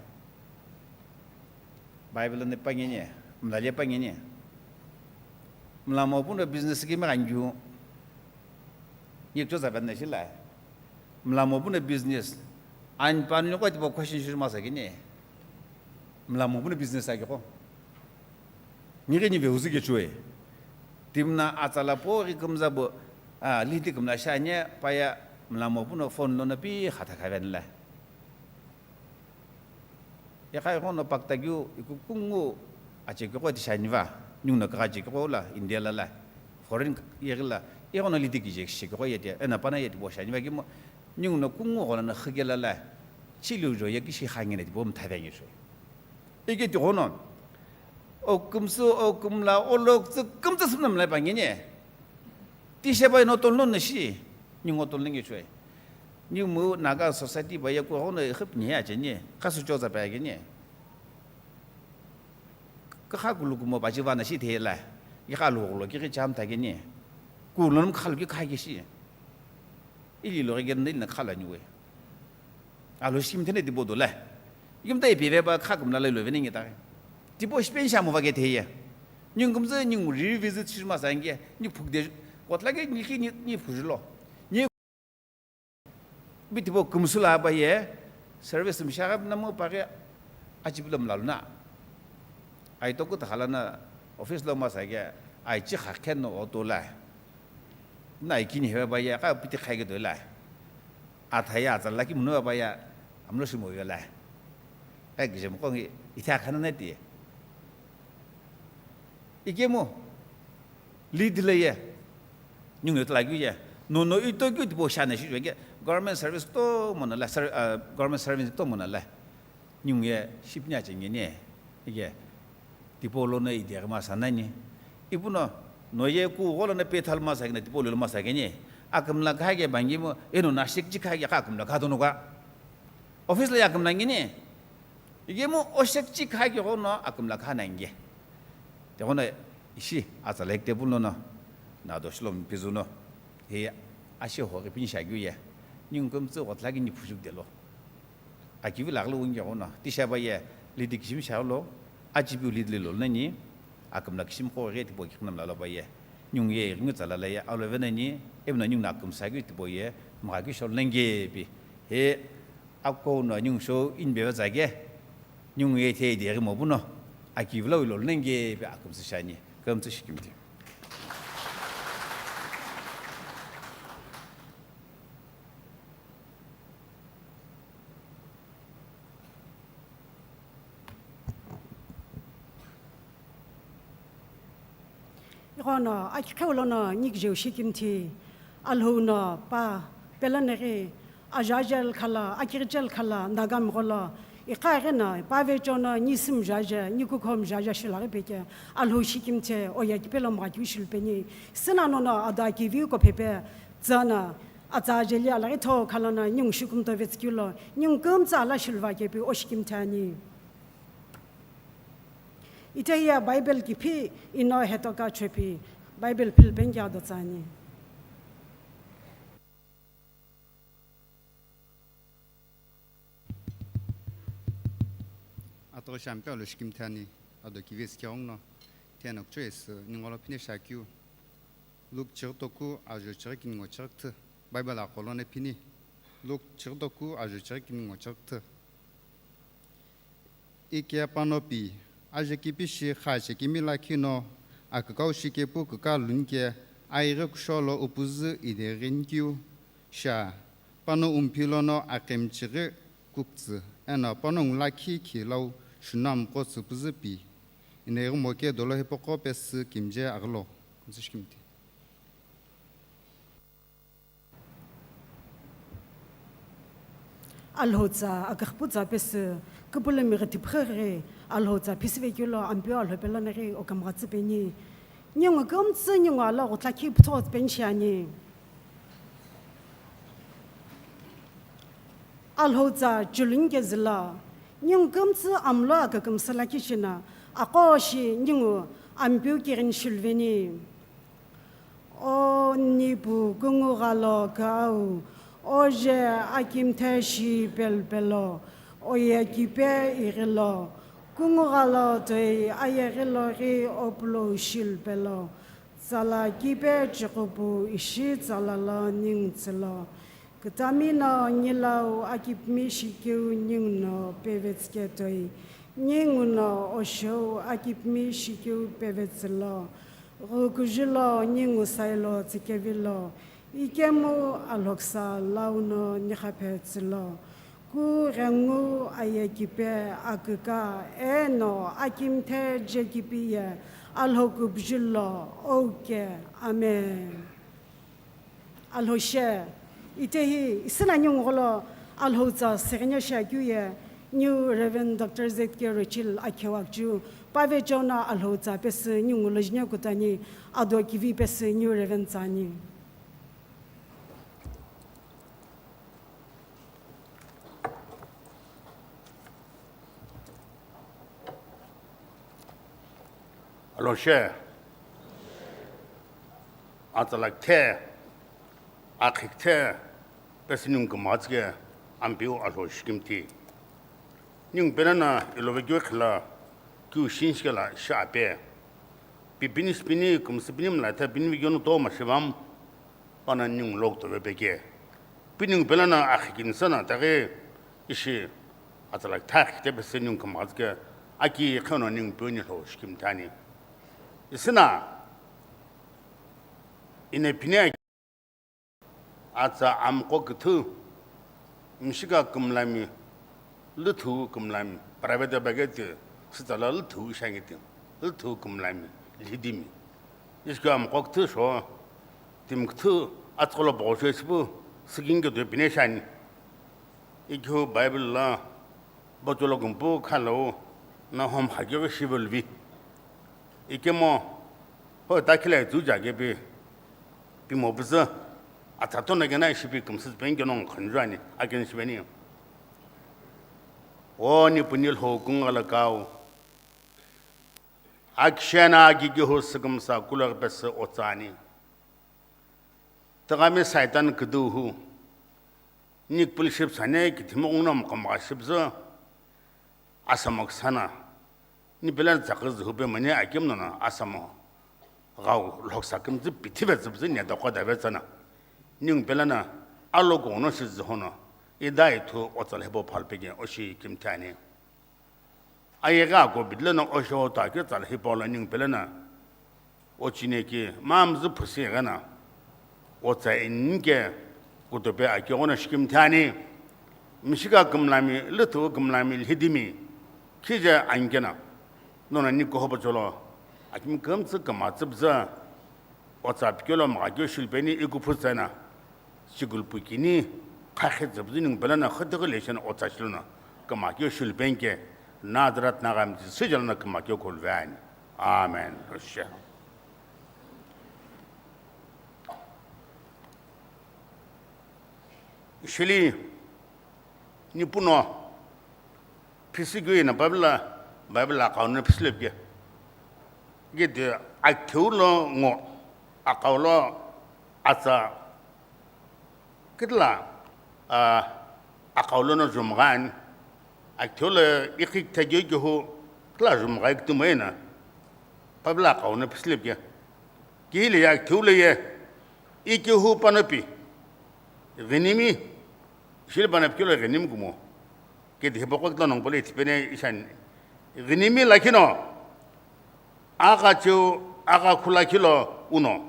Bible ne pangene, mlale pangene. Mlamo puno business ki me kanju. Yekcho zaben na shila. Mlamo puno business. An pan ni ko tipo question shi masa kini. Mlamo puno business agi ko. Ni ke ni ve uzu ke chue. Timna atsala po ri kumza bo. Ah, lidi kümla shiani, paya mlamo puno phone lono pi khatha khaveni la. Iqa ighono pakta keu iku kungu achekeqo ti shiani va, ninguno kagha achekeqo la, India la la, foreign yeghi la, ighono lidi kije shichekeqo yeti, ena pana yeti bo shiani va kimo, ninguno kungu ghola na khigela la, chiliu jo yeki shi khangene ti bo mthavengi shwe. Ike tighono, o kümsü, o kümla, o loktsü, kümtsü sümna mlai pangini. Tishe bai no tolno nashi, ningo tolno ngi chwe. Ni mu Naga society bai ya ku hono khip ni ya cheni, kasu choza pa gini. Kakha kulu kumo baji vana shi thela, ikha lo lo ki cham ta gini. Kulonum khalu ki kha ki shi. Ili lo gen ni na khala ni we. Alo shim thene tibo do la. Yum ta ipi ve ba kha kumla lo vene ngi ta. Tibo shipen sha mo va ke theye. Nyung kumze nyung revisit shi ma sa nge. Ni phuk de kotla ke ni ki ni, ni phujulo. Ni bi tibo kumsula ba ye. Service mi sha na mo pa ke aji bilom la na. Ai to ku ta khala na office lo ma sa ke ai chi kha khen no oto la. Na ai kini he ba ye ka piti khai ke do la. Athaya atsa laki muno ba ya amlo shimo yo la. Ka gije mo kongi itha khana na ti. Ikemo lead le ye. Nyung yo tla gyu ye. No no ito gyu tipo shana shi ge government service to mona la, ser-, ah, government service to mona la. Nyung ye shipnya chengeni. Ige. Tipau lono ideghi masa nani. Ipuno noye ku gholo na pethal masa kina tipau lolo masa kini. Akumla kha ke bangi mo, eno na shik chik kha ke kha akumla kha dono ka. Office la ya akumla ngini. Ige mo o shik chik kha ke ghono akumla kha nangi. Te ghono ishi atsa lek te puno no. Na do shlom pizuno. He ashi ho ke pin sha gyu ye. Nyung kum tsu ghotla kini phujuk delo. Akivi laghi lo wungi ghono, tisha ba ye, lidi kishimi sha lo, achipiu lidi lo nani, akumla kishimi ko ghe tipo ki khnam la lo ba ye. Nyung ye, ngu tsala la ye, alo ve nani, emna nyung na akum sa ghi tipo ye, mga ki shol nange pi. He, ako no nyung sho in be za ge, nyung ye the de ghi mo buno, akivi lo lo nange pi akum sa shani, kam sa shikim ti. Ighono, akikheu lono nikjeu shikimthi, Alhou no pa, pelaneghi, ajaja lkhala, akiricha lkhala, Naga mgholo, iqa ighi no, pa vechono, nisim jaja, nikukhom jaja shilaghi peke, Alhou shikimthe, oya kipelo mghakiu shilpeni, sinano no, ado akiviu ko phepe, tsana, atsa ajeli alaghi tho khalana nyung shikumto vetskilo, nyung kumtsa ala shilva kepi oshikimthani. Itehiya Bible kiphi ino hetoka chepi, Bible philpen kya dotsani. Ato shampe alo shikimthani, ado kivis kyongno, tena kucho es, ningolo phine shakyu. Luke chighi toku, ajo chighi kiningo chighi kthu. Bible aqolo ne phini. Luke chighi toku, ajo chighi kiningo chighi kthu. Ike pano pi, aje kipishi khache kimi lakhi no, akükau shikepu küka lunke, aighi kusholo upuzü ideghi nkeu, sha, pano umpi lono akhemchighi kuktsü, eno pano ngulakhi khilau shunamqo tsüpuzü pi, ineghi moke dolo hepoko pesü kimje aghilo. Kumtsü shikimthi. Alhou tsa aküxputsa pesü, küpülümi ghitipüxü ghi, Alhou tsa phisüvekelo Ampeu Alhou peloneghi okamghatsü peni. Ningu kümtsü ningu ala ghutla khi pütho peni shiani. Alhou tsa chulunike zülo, ningu kümtsü amlo akükümsü lakhi shina, aqo shi ningu Ampeu kighini shiluveni. O Nipu, kungugha lo kau, oje akimthe shi pelpelo, oye kipe ighilo, kungugha lo toi ayeghilo ghi opulo shilpelo, tsala kipe chiqupu ishi tsala lo ningtsülo. Kütami no ngilau akipimi shikeu ningu no pevetsüketoi, ningu no oshou akipimi shikeu pevetsülo. Ghükuju lo ningu sailo tsikevilo, ikemu alhoksa launo nikhaphe tsülo, ku ghengu aye kipe aküka eno akimthe jekipi ye alhokubuju lo ouke. Amen. Alhoshe, itehi isina ningu gholo alhotsa seghenyo shiakeu ye, New Reverend Doctor Z K Rochil akhewa akju, pave chona alhotsa pesü ningu lo jine kutani, ado kivi pesü New Reverend tsani. Alhoshe, atsala kthe, akhi kthe, pesü ningu kümtsü ke Ampeu Alhou shikimthi. Ningu pelo no ilove keu khila, keu shinshi kela shi ape. Pipini sipini, kümsü pini mla tha pini vekeu no toma shivam, pana ningu lok tove peke. Pi ningu pelo no akhi kinsa na taghi ishi atsala kthe akhi kthe pesü ningu kümtsü ke, aki kheno ningu peu ni Alhou shikimthi ani. Isina, ine pini atsa amqo küthü, mshika kümlami, lüthü kümlami, private bageti, sütsala lüthü shangiti, lüthü kümlami, lhidimi. Ishi keu amqo küthü sho, timi küthü atsüqolo pogho sho isipu, sikin kedo pine shani. Ikeu Bible la, bocholo gumpu khalau, Nahum khakeu shivelvi. Ikemu, ho takhilai tsuja kepi, pimo püzü, atsa tono kena ishipi kümsü peni keno khunjuani, akeni shipeni. O Nipu ni Alhou kungala kau. Akishena akikehu sükümsa kulaghi pesü otsani. Tüghami Saitan küdühu. Nikpulship sane kithimoghuno mkhamgha shipüzü. Asamo ksana, ni pelo no tsaküzü hupe mani akimno no asamo ghau lhoksa kümtsü pithive tsüpüzü ne dokho dave tsana. Ningu pelo no alogo no shi zühono, ida ithu otsala hipau phalpeke oshi kimthi ani. Ayeghi ako bidilo no osho to akeu tsala hipau lo ningu pelo no Ochine ki mamzü phusi ghena, otsa inike kutope akighono shikimthi ani, mshika kümlami, lüthü kümlami, lhidimi, khije anikena, nono nikuho pocholo, akimi kümtsü küma tsüpüzü, otsa pikelo mgha keu shilupeni ikuphu tsena, chikulupu kini, khakhe tsüpüzü ningu pelo no khütüghü lesheno otsa shilono, küma keu shilupeni ke, Nazaret Naga mtsü sijalo no küma keu kholuve ani. Amen. Ashe. Shili nipuno phisi keu ina Bible, Bible akhau no phisi lepike. Gidi akheu lo ngo, akhau lo atsa Kitila, ah, akhau lono jumgha ani, akheu lo ikhi kithageu kehu, kitila jumgha ikitumo ina, Bible akhau no phisi lepike. Kihile ye akheu lo ye, ikehu panopi, ghinimi, shili panopi kelo ghinimi kumo. Kedi hipaqo kitila nongu polo ithipene ishani. Ghinimi lakhi no, agha cheu, agha khula khilo uno,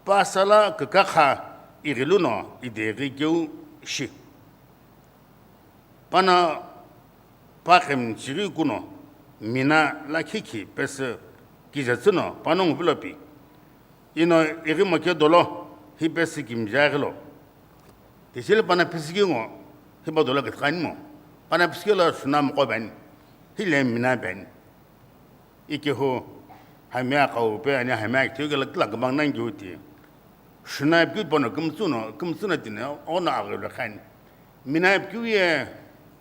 pasala kükakha ighilu no ideghi keu shi. Pano paqhemchighi kuno, mina lakhi khi pesü kije tsüno panongu pilo pi. Ino ighimo keu dolo, hi pesü kimjaghi lo. Tisili pana pisiki ngo, hipa dolo kithikani mo. Pana pisiki lo shuna mqo bani, hile mina bani. Ikehu, hamia kau pe ani hamia kitheu kela kila kemang nang kiu ti. Shuna pi pono kümtsüno, kümtsüno tine, ono aghi lo khani. Mina pi ye,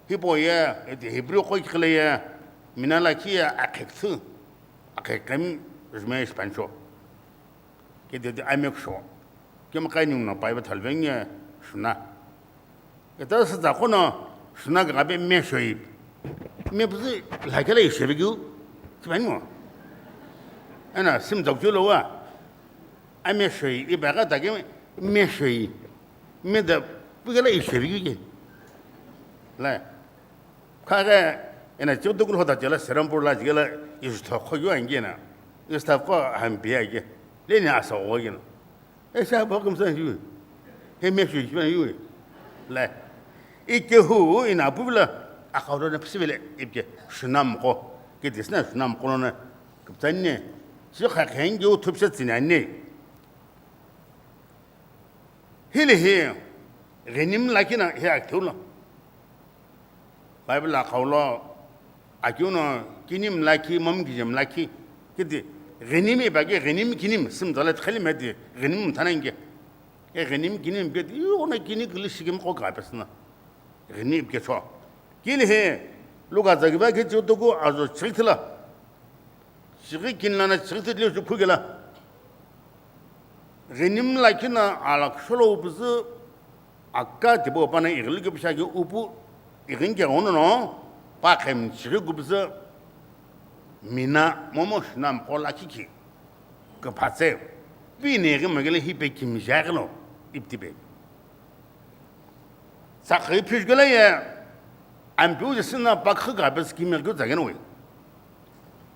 hipo ye, eti Hebrew qo kikhile ye, mina lakhi ye, akhekthü, akhekhem, jumai spancho. Kididi amekusho. Kemqai ninguno paiva thalvenge shuna. Ita sütsa qono shuna kaghape meshoyi. Mepüzü lhakela ishevekiu. Kipanimo. Ena simtsa kuchulo wa. Ameshoyi, ipagha take meshoyi. Meda pukela ishevekiu ke. La. Khaghe, ena chighi tukulu hota chela Serampore la chighi la ishi thokho yu angi na. Gustav qo hambi ake. Leni asa oghokeno. E sa bo kumsa yu. He me shu shu yu. Le. Ikehu ina puvila. Akaulo na psivile. Ipke shunam qo. Ke disna shunam qo na. Kuptani. Si kha khengi u thupsa tsinani. Hili hi ghinim lakhi na hi aktheu lo. Bible la qhaulo akeu no kinim lakhi, mam kijem lakhi. Kiti ghinim iba ke ghinim kinim sim zala tkhali me di ghinim thana inge. E ghinim kinim be di yo na kini kili shikim qo ka pesna. Ghinim ke cho. Kili he Luka zagiba ke chotoku azo chikthila. Chighi kinlana chighi titile ju phukela. Ghinim lakhi na alaksholo upuzü aka tibo pana ighili kipishaki upu ighin ke ono no pa khem chighi kupuzü mina momo shunam qo lakhi ki. Kiphatse pi ne ghi magele hi pe kimjaghi lo iptibe. Sakhi phishgula ye ampiu jisina pakhi ka pes kimi kyu zagen we.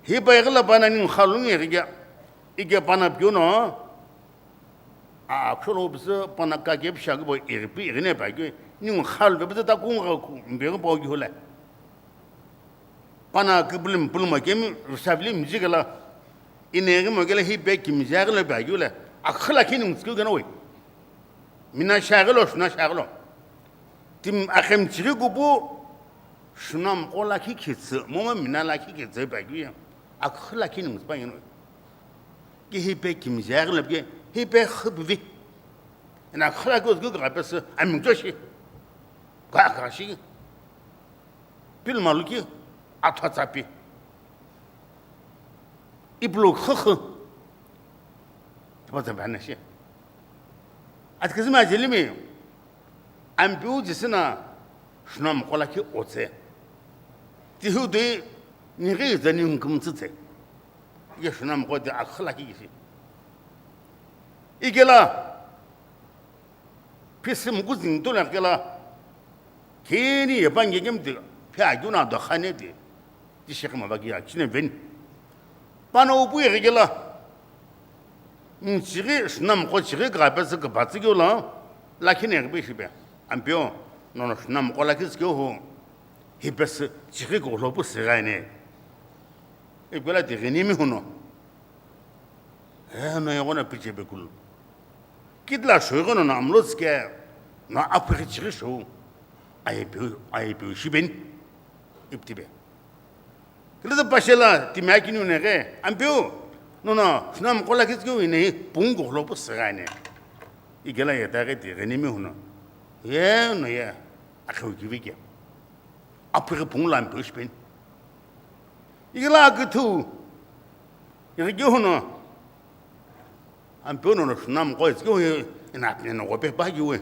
Hi pa yagla pana ning khalung ye gya ike pana piu no. A akholo bse pana ka ke psha go bo iripi irine pa kyu ning khal be ta kung ga ku mbe go bo gi hula. Pana kiblim pulma kemi rusavli mjigala. Ineghi mogele hi be kimjaghi lo be aghiu le. Akhila kini mtsikeu gena we. Mina shaghi lo, shuna shaghi lo. Tim akhem chighi kupu, shuna mqo lakhi khitsi, momo mina lakhi khitsi be aghiu ye. Akhila kini mtsipa gena we. Ki hi be kimjaghi lo ke, hi be khibvi. Ina akhila kyo zgu ka pesi, ami joshi. Ka ka shi. Pil maluki atha tsapi. Iplo khakha. Tapa tsapi anashi. Atkizima jelimi. Ampiu jisina shuna mkola ki otse. Tihu dui nighi zani ngumtsitse. Ye shuna mkola de akhla ki gisi. Igela. Pisi mukuzini tula kela. Kini ye pangi kemti. Pia juna do khane de. Ti shekhe ma bagi ya chine ven. Pana upu ye kela. Nchighi shuna mqo chighi ka pesi ka batsi kyo la. Lakhi ne be shibe. Ampio. Nono shuna mqo lakhi skyo ho. Hi pesi chighi ko lo pu sigaine. Ibela de gini mi huno. Eno yeghono pichebekulu. Kitila shoighono no amlo tsike no aphukichighi shou. Ayepiu, ayepiu shibeni. Iptibe. Kilita pashela timi akiniu neghe, ampiu, nono, shuna mqo lakhi tsike wine, pungu gholo pu sigane. Igela yetaghi ti ghenimi huno. Yeno ye, akhiu kivike. Aphukipungu lo ampiu shibeni. Igela akithu. Ighikihu no. Ampiu nono shuna mqo itsike hu ina apni no gope pa kiwe.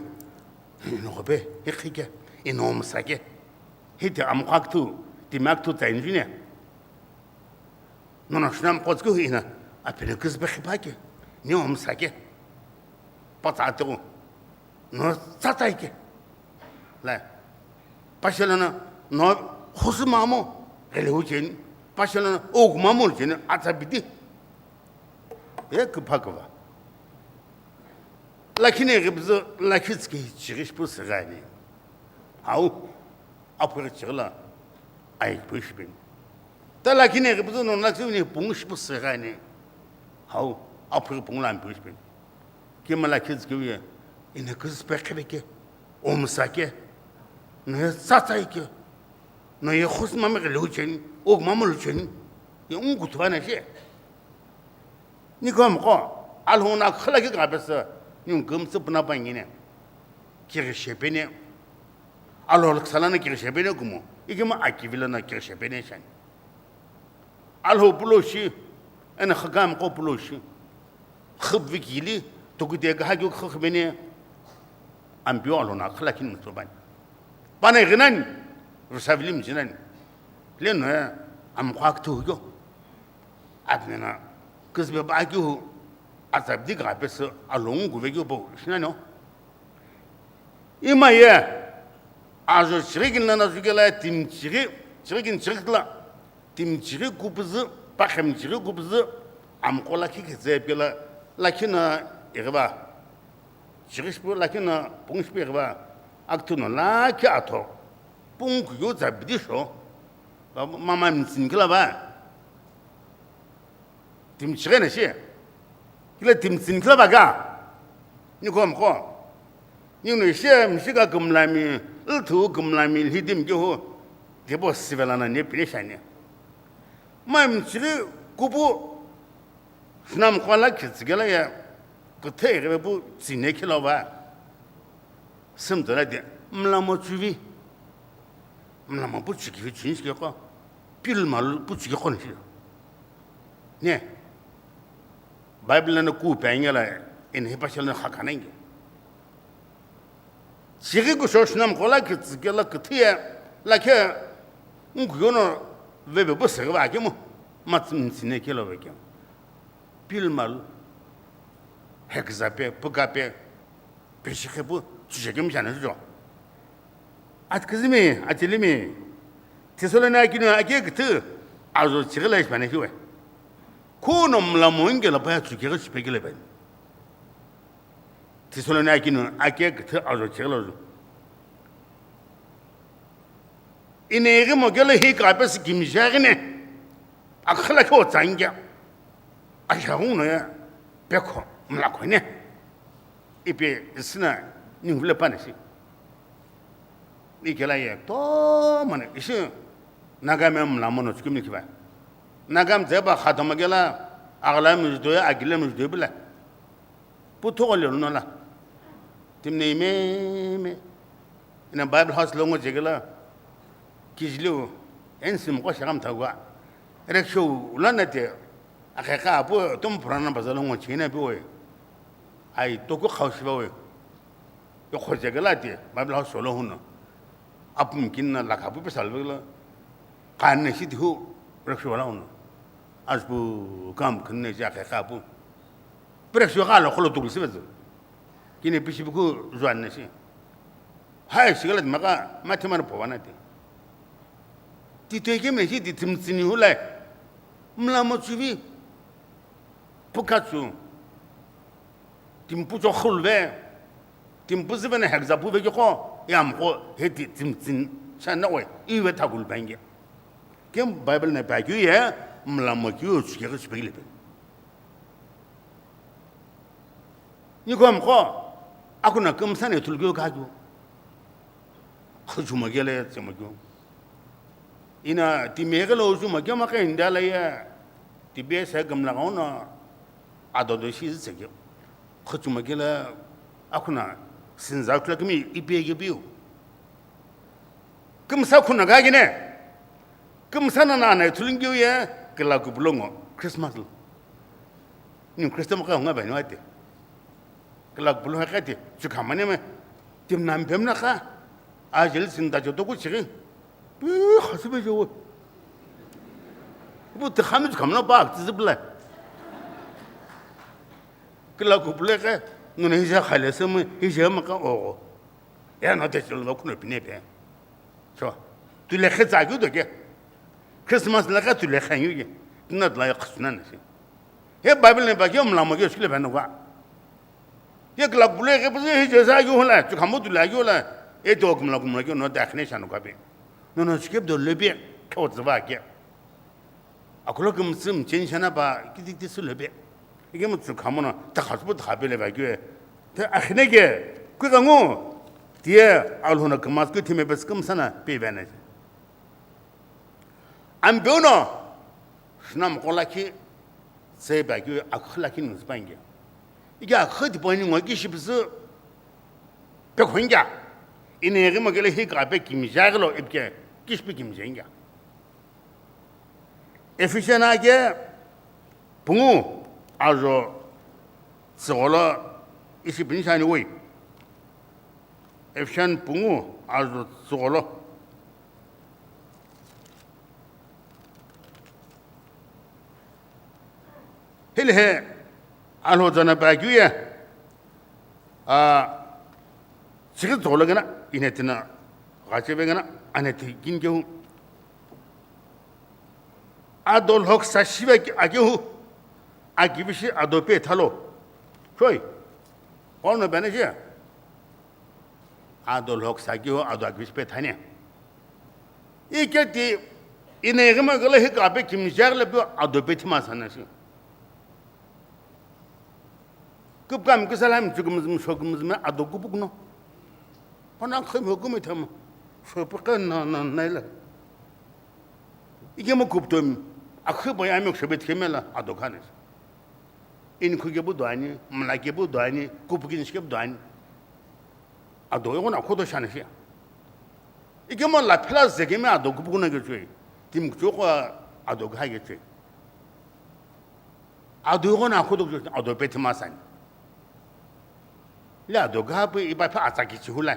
Ino gope, ikhike, ino omsake. Hiti amqo akithu, timi akithu tsa injine. Nono shuna mqo itsike hu ina apni kizbe khipake. Ni omsake. Patsa atiku. No tsatsa ike. La. Pashelana no khusu mamo gele ucheni. Pashelana ogu mamo ucheni atsa biti. E kupha kuva. Lakhi ne gibzu lakhi tsike chighi shipu sigani. Hau. Apre chigla. Ai pushbin. Ta lakhi ne gibzu no lakhi ne pungu shipu sigani. Hau. Apre pungu lan pushbin. Kima lakhi tsike uye. Ina kuzpe khebeke. Omsake. No ye tsatsa ike. No ye khus mame gele ucheni. Og mamo lucheni. Ye ungu tuvana she. Nikom ko, alhona khala ki ka pesa, nyung kum tsu puna pa ngine. Kiri shepene. Alho salana kiri shepene kumo. Ikima akivila na kiri shepene shan. Alho pulo shi, ena khagam ko pulo shi. Khub vikili, toku de ga hagyo khubene. Ampio alhona khala kin mutsu ban. Pana ghinan, rusavilim jinan. Leno, am khak tu yo. Apnena, kuzbe ba kyu, atsabdi ga pesa along guve kyu bo, shinano. Ima ye, ajo chirigin na zugela tim chiri, chirigin chirigla, tim chiri kupuzü, pakhem chiri kupuzü, Amqo lakhi khe tsü pila, lakhi no ighiva, chighi shipu lakhi no pungu shipu ighiva, akithu no lakhi atho, pungu kughu tsa bidi sho, mama mtsini kila va. Timi chighi na shi, kila timi mtsini kila va ka, niko mqo. Ningu no ishi mshi ka kümlami, lthu kümlami, lhi timi kehu, depo sivela na ne pine shani. Ma mchighi kupu, Shunamqo lakhi tsükela ye, küthü ighive pu tsine khilo va. Sümtala de, mlamo chuvi. Mlamo pu chukivi chunishike qo. Pilmalu pu chuki qo nishi. Ne. Bible na ku pe angela, in hipa shela na khakana inge. Chighi kusho Shunamqo lakhi tsükela küthü ye, lakhi nkuyo no veve pu seghi va kemu, ma tsü-, mtsine kelo ve kemu. Pilmalu, heküza pe, püka pe, peshi khe pu, chuje kemu shana jujo. Atkizimi, atilimi, Thessalonica kinu ake küthü, azo chighi la ishi pano shiwe. Khuno mlamo ingela pa ya chukeghi shipekele pe. Thessalonica kinu ake küthü azo chighi lo zo. Ine ighi mo kelo hi ka pe si kimjaghi ne. Akhala kho tsangya. Asha hung no ya. Pekho, mlakho ne. Ipi sina ningu le pa ne shi. Ikela ye to mane ishi Nagami mlamo no chukimi kiba. Nagami zeba khatama kela agla mi judo ya agile mi judo bila. Pu thogho lelu no la. Timi no ime ime. Ina Bible house lo ngo jegela. Kijiliu, ensi mqo shagha mthagua. Reksho ulana te, akhekha apu, tom purana baza lo ngo china piwe. Ai, toku khau shibawe. Yo khojegela te, Bible house lo huno. Apu mkina lakha pu pesa lo. Kanne shi tihu, reksho wala huno. Aspu kam kanne ja akhekha apu. Reksho kha lo kholo tukul sibezu. Kine pishi buku zuan na shi. Hai, shigala maka, mate mara pova na te. Ti toi kemle shi ti timi mtsini hulai. Mlamo chuvi. Püka chu. Timi pu cho khulve. Timi pu zive na heküza pu ve kho. Yamqo he ti timi mtsini. Shana we. Iwe thakul benge. Kem Bible na pa kyu ye. Mlamo kyu chukeghi shipekile pe. Niko mqo, akuna kümsa ne thulukeu kakeu. Khuchuma kele tsema keu. Ina timi kelo uchuma kema ke indala ye, tibe se gamla gauna, adodo shi zitse keu. Khuchuma kele akuna sinza kula kimi ipe ke piu. Kümsa khuna kakine. Kümsa na na na thulungeu ye, kila kupulo ngo, Christmas lo. Ni Christmas ka hunga bani wate. Kila kupulo ka te, chukhamane me. Tim nam pem na ka. Ajel sin da joto ku chiri. Pi khasibe jo. Bu te khami chukhamna ba, tizibla. Kila kupulo ka, nuna hija khale sema, hija ma ka ogo. Eno te chilo khuno pine pe. So, tule khe tsa kyu do ke. Christmas la ka tule khe yu ke. Tina tla ya khsuna na si. He Bible ne ba ke mlamo ke shikile ba no wa. Ye kila bule ke bu he je sa yu la, chu khamu tule yu la. E do kumla kumla ke no da khne sha no ka be. No no skip do le be. Ko tsa ba ke. Akulo kümtsü mchen shana pa kitikiti sülo pe. Ikemu tsü khamono takha süpu takha pele va kue. Te akhine ke, kue kangu. Tiye alhuna kümas kue thime pes kümsana pe vene. Ampeuno, shina mkola ki, se pa kue akhla ki nus pange. Ike akhla ti poni ngo ki shipsu, pe khonja. Ine ri mo kele hi ka pe kimja lo ipke, kishpi kimjenga. Ephesians ake pungu ajo tsügholo ishi pini shani woi. Ephesians pungu ajo tsügholo. Hili he alhojana pa kyu ye. A, chighi tsügholo gana, ine tina ghache ve gana, ane ti kin kehu. Ado lhoksa shive ki-, akehu. Akivishi ado pe thalo. Choi. Paul no bene je. Ado lhoksa keu ado akivishi pe thani. Iketi ine igima gala hika pe kimjagla pe ado pe thima sana shi. Kupkam kisala mi chukum zum shokum zum ado kupuk no. Pana khim hokum itham. Shopu ka na na naila. Ikemu kuptom. Akhu boy ami shobe themela ado khane. Inkhu kepu duani, mla kepu duani, kupukin shikepu duani. Ado yogona khodo shana shi. Ikemo la phela zekeme ado kupukuna kechoi. Tim kuchoko ado kha kechoi. Ado yogona khodo kechoi, ado pethima sani. Le ado kha pe ipa phe atsa kichi hula.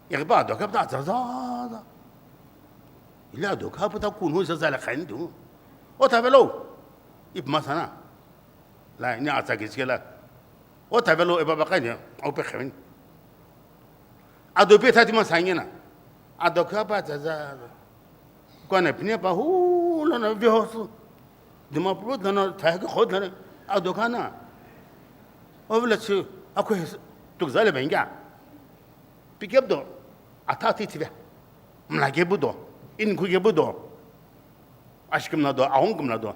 Ipa ado kha pe atsa za za. Ile ado kha pe ta kunu za za la khan du. O ta velo. Ip masana. La ni atsa kichi la. O tavelo e baba kaini, o pe khemin. Ado pe thati ma sangena. Ado kha pa za za. Kwana pine pa hu lo na vi hosu. Dima pro dana thai ke khod na. Ado kana. O vela chu akho tuk zale benga. Pick up do. Atha ti tibe. Mla ke bu do. In ku ke bu do. Ashkim na do, aung kum na do.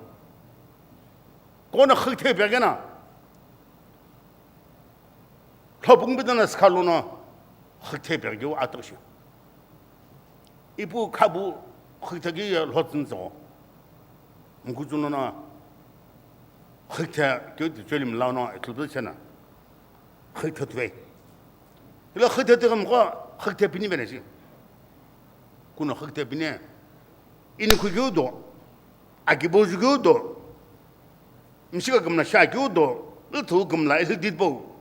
Kona khik the pegena. Lhopung bidana skhaluno khik the pegeu atokshi. Ipu khabu khik the gi lhotsin zo. Mkuchuno na khik the keu ti chölim launo itlubel chena. Khik the tve. Ila khik the tigam ko khik the pini bene shi. Kuno khik the pini. Ini khugeu do. Akibo jugeu do. Mishika gumla shakeu do. Luthu gumla ilhidit bo.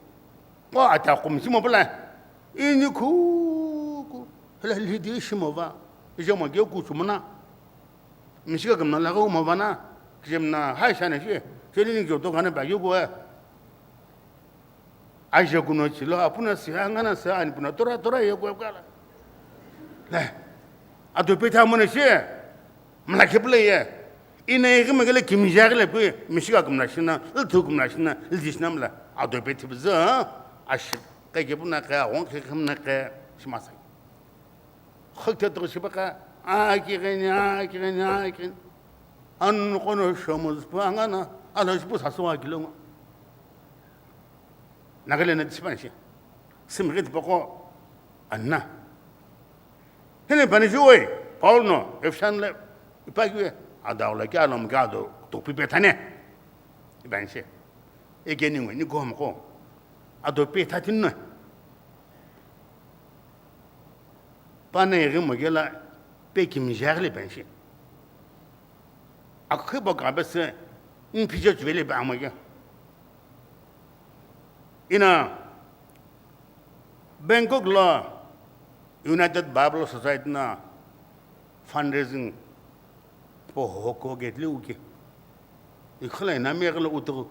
Ko ata kum shimo bala. Ini khu ku. Hala ilhidi shimo va. Ijamo ge ku chumana. Mishika gumla laga uma vana. Kijemna hai shana shi. Sheli ni gyoto gana ba yugo. Aje kuno chilo apuna si angana sa ani puna tora tora ye kwe kala. Le. Ado pe tha mona shi. Mla ke pula ye. Ina ye kima gele kimja gele pe mishika kumna shina, lthu kumna shina, ldi shina mla. Ado pe thibza. Ashi. Ka ke puna ka, won ke kumna ka, shimasa. Khakta to shibaka. A ki gani, a ki gani, a ki. An kono shomuz pa angana, ala shipu sasu a kilongo. Nagaland na tishi panshi. Simrit poko anna. Hene pani juwe, Paul no, Efesan le, ipakiwe, adaw la kya lom kya do, to pipe thane. Ipanshi. Eke ni ngwe, ni gom ko. Ado pe thatin no. Pana ege mogela, pe kimjaghle panshi. Akhibo ka bese, in pijo chvele ba moge. Ina Bangkok la United Bible Society na fundraising po hoko getli uke. Ikhala ina me gelo utu.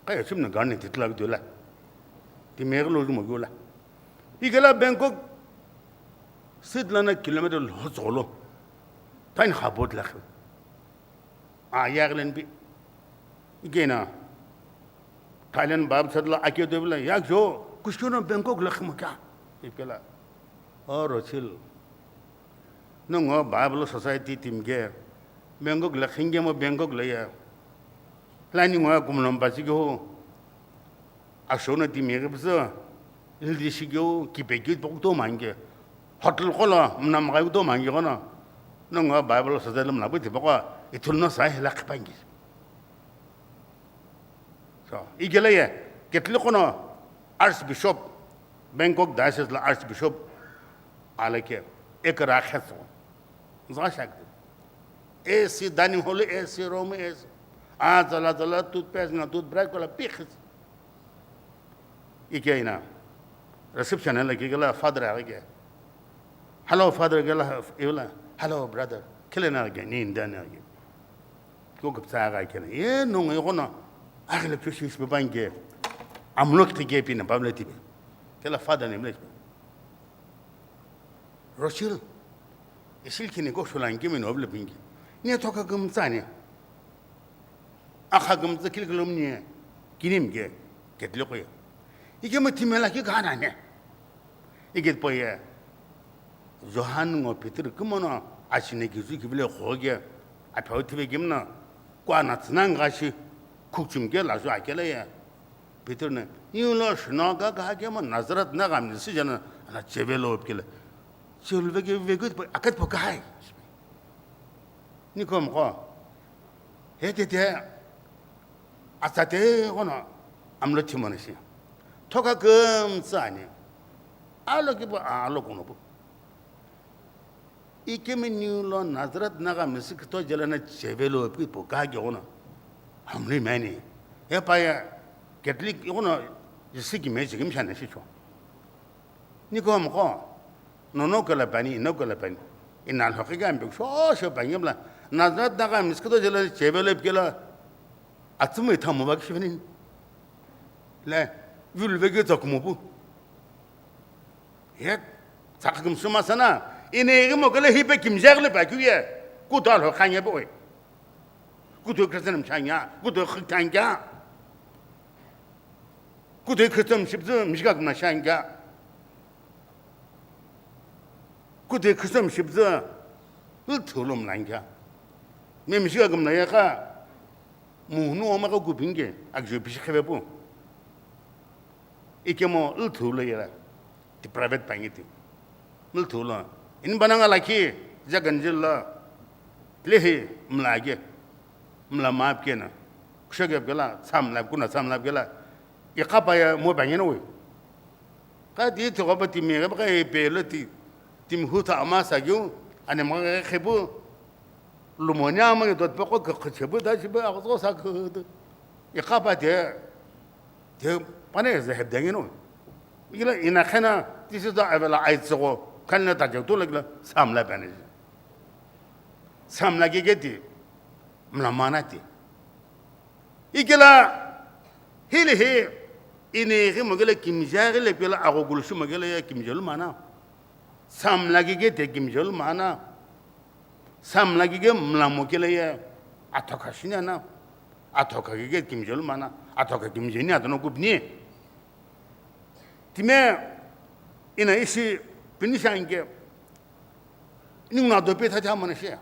Kaya chimna garni titla gdola. Ti me gelo jumo gola. Ikela Bangkok sit lana kilometer lo zolo. Tain habot la. A, Yaglen bi. Igena. Thailand bab chatla ake de bla, yak jo, kushkuna Bangkok la khma kya? Ipela. O Rochil. No ngo Bible Society team ke. Bangkok la khinge mo Bangkok la ya. Lani ngo kumlom pa chi ho. Ashono timi ghi püzü, ildi shikeu, kipekeu poküto mangi. Hotel qo lo, mna mghai kuto mangi qono. No ngo Bible sazelo mna bu tipaqo, ithulu no sai hela qhipangi. So, igele ye, Catholic qono Archbishop, Bangkok Diocese la Archbishop, alake, ekara khetso. Zashak. A C dining hall, A C room, A C. A zala zala toothpaste na toothbrush kola pikhis. Ike ina. Reception la kike la father ake. Hello father ke la iwla. Hello brother. Kile na ke ni nda na ke. Ko gupsa ga ke. Ye no ngi kono. Ake le pyeshi shi bange. Amlo kike pina pamle tibe. Ke la father ne mle. Rochil, isil kini ko shulan kimi no bile pingi. Ni thoka gum tsani. Akha kümtsü khilokilomni kinimi ke ketliqo ye. Ikemu timi lakhi kha nani. Iketpo ye Johan ngo Peter kumono achine kizu kivile khoge aphau thive kimna kuana tsüna ngashi khukchum ke lazu akela ye. Peter ne, "Niu lo shino ka ka kemo Nazareth na gamni sijana ana chevelo kele." Chevelo veke veke po akat po kai. Nikom ko. He te te atsate kono amlo thimana shi. Thoka kümtsü ani. Alo kipo alo kono po. Ikemu niu lo Nazareth na gamni sikito jelana chevelo pipo ka ge kono. Amli mani. He pa ya Catholic kono jisi ki me jigim shana shi cho. Nikom ko. Nono kela pani, ino kela pani. Ina lo kige ambi sho sho pani mla. Nazareth na gamni sikito jelana chevelo pikela. Atsumui thamu ba kishiveni. Le, yul vege tsakumo pu. Ye, tsakha kümsü masana, ine igi mo kele hipe kimjak le pa kyu ye, kuto lo khanya boy. Kuto Christian mshanya, kuto khitanya. Kuto Christian shipzu mishka kumna shanya. Kuto Christian shipzu, lu thulum lanya. Me mishka kumna ya ka, muhnu oma ka kupinge, akjo bishi khebe pu. Ikemu lthulu yela, ti private pangi ti. Lthulu. Ini bananga lakhi, jaganjil la, lehi mlage, mla map kena. Kushage kela, sam la, kuna sam la kela. Ikapa ya mo bangi na wi. Ka ti toko pa timi ka pa ka pe lo ti, timi hu ta ama sa gyu, ane ma ka khebu, lumoni ama ke dot pa ko ke khebu da shi ba ko sa ke. Ikapa te, Te pane ze heb dengi no. Ila ina khena, this is the avela aitsogo, kanna ta jautu la gila, samla pane. Samla gege ti, mla mana ti. Ikela, hili he, ini ghi mogela kimja ghi le pela ago gulushi mogela ya kimjalu mana. Samla gege te kimjalu mana. Samla gege mlamo kele ye athoka shini ana. Athoka gege kimjalu mana. Athoka kimjeni atono kupni. Time ina ishi pinishange ninguna dope thatha mana she.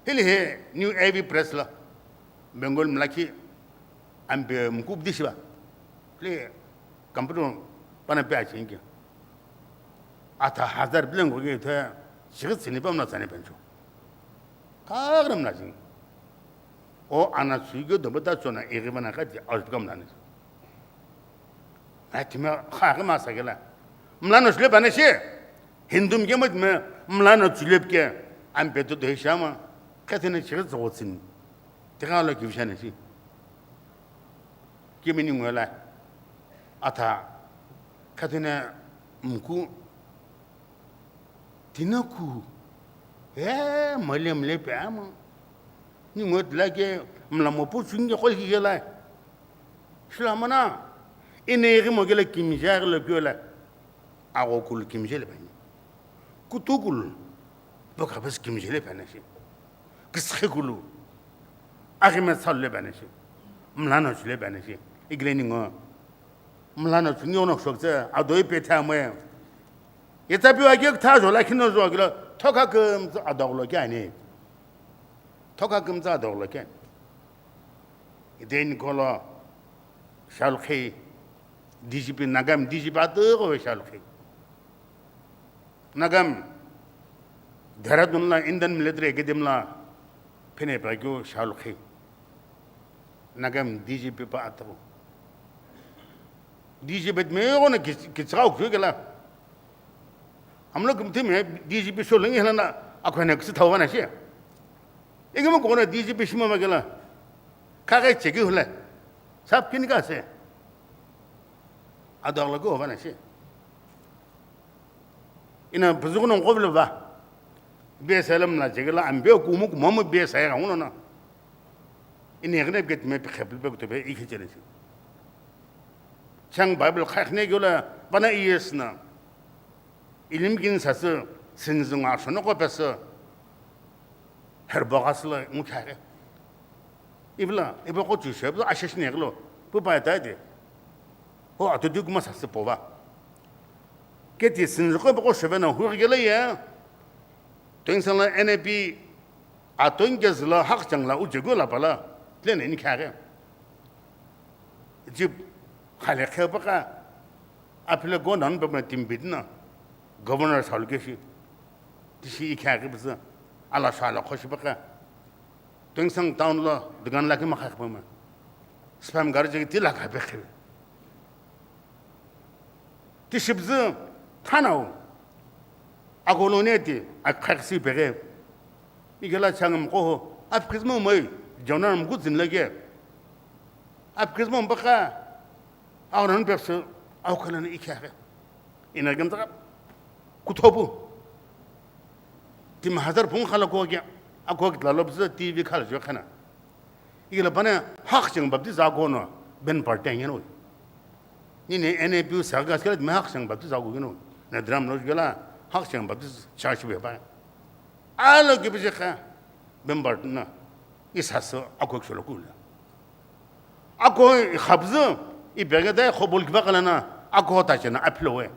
Hili he New A V Press la Bengal mlaki ampe mkubdi shiba. Ple computer pana pe achinge. Ata hazar blengo ge the shigit sini pamna sani pencho. Kagram na jing. O ana suigo dobo ta chona iri bana ka di aus kam lani. Ai time kha ga ma sa gela. Mlano shle bana she. Hindu mge mo me mlano chulep ke. Am peto do shama. Ka tene shigit zo tsin. Tigha lo ki vishana shi. Kimini ngola. Ata. Ka tene mku. Tinaku. E, male mle pe ama. Ni ngot la ke mlamo pu chunge khol ki gela. Shlamana. Ine ri mo gela kimja gela gela. Ago kul kimje le bani. Kutukul. Boka bas kimje le bani shi. Kiskhekulu. Agime tsal le bani shi. Mlano le bani shi. Igle ningo. Mlano chunge ono shokse. Adoi pe thamoe. Yetsa piwa ke tha jola khino jo gilo. Thoka kümtsa adoglo ke ani. Thoka kümtsa adoglo ke. Iden kolo. Shalkhi. D G P Nagam D G P atügho ve shalkhi. Nagam Dehradun la Indian Military Academy la phene pa kyo shalkhi. Nagam D G P pa atügho. D G P me gona ki ki tsau kyo gela. Amlo kumtime D G P sholungi hela na akhona kisi thawa na shi. Igama kona D G P shima magela. Kha ga cheki hula. Sap kini ka se. Adagla ko hova na shi. Ina buzugu no qoblo ba. Be salam na jegela ambe ku mu ku mamu be sa ya ngono na. Ina gane get me pe khepel pe to be ikhe chele shi. Chang Bible khakhne gyola bana iyes na. Ilim kin sasü sinzunga shonoko pesü. Herbogasla ngukhare. Ivila, ivi qo chushe, ivi asheshi neghilo, pu pa eta eti. Ho atudu kuma sasü pova. Keti sinziko ivi qo shevena hurigela ye. Toinsang la N A P, atong ke zila hakchang la ujegu la pala, tlene ni khare. Jip, khale khe pa ka, apile go nan pa timbit na, governor salu ke shi, tishi i khare pisa, ala shala khoshi pa ka. Toinsang town lo dukan lakhi makha khipama. Spam gari jagi ti lakha pe khibi. Ti shibzu thanau. Akolo ne ti akhaksi peghe. Igela changam koho. Apkizmo mai. Jonar mgu zin lage. Apkizmo baka. Aonan pepsu, au khalana ikhe akhe. Ina gam taka kuthopu. Tim hazar phung khala ko kya, ako kitla lobzu T V khala jo khana. Igila bana hakcheng baptize ako no ben parte ngen oi. Ni ne N A P U sa ga skela me hakcheng baptize ako geno. Na dram lo gela hakcheng baptize church be ba. Alo ki bije kha ben part na. Isa so ako cholo kula. Ako i khabzü, i bega dai khobol kiba kalana, ako ta chena apilo we.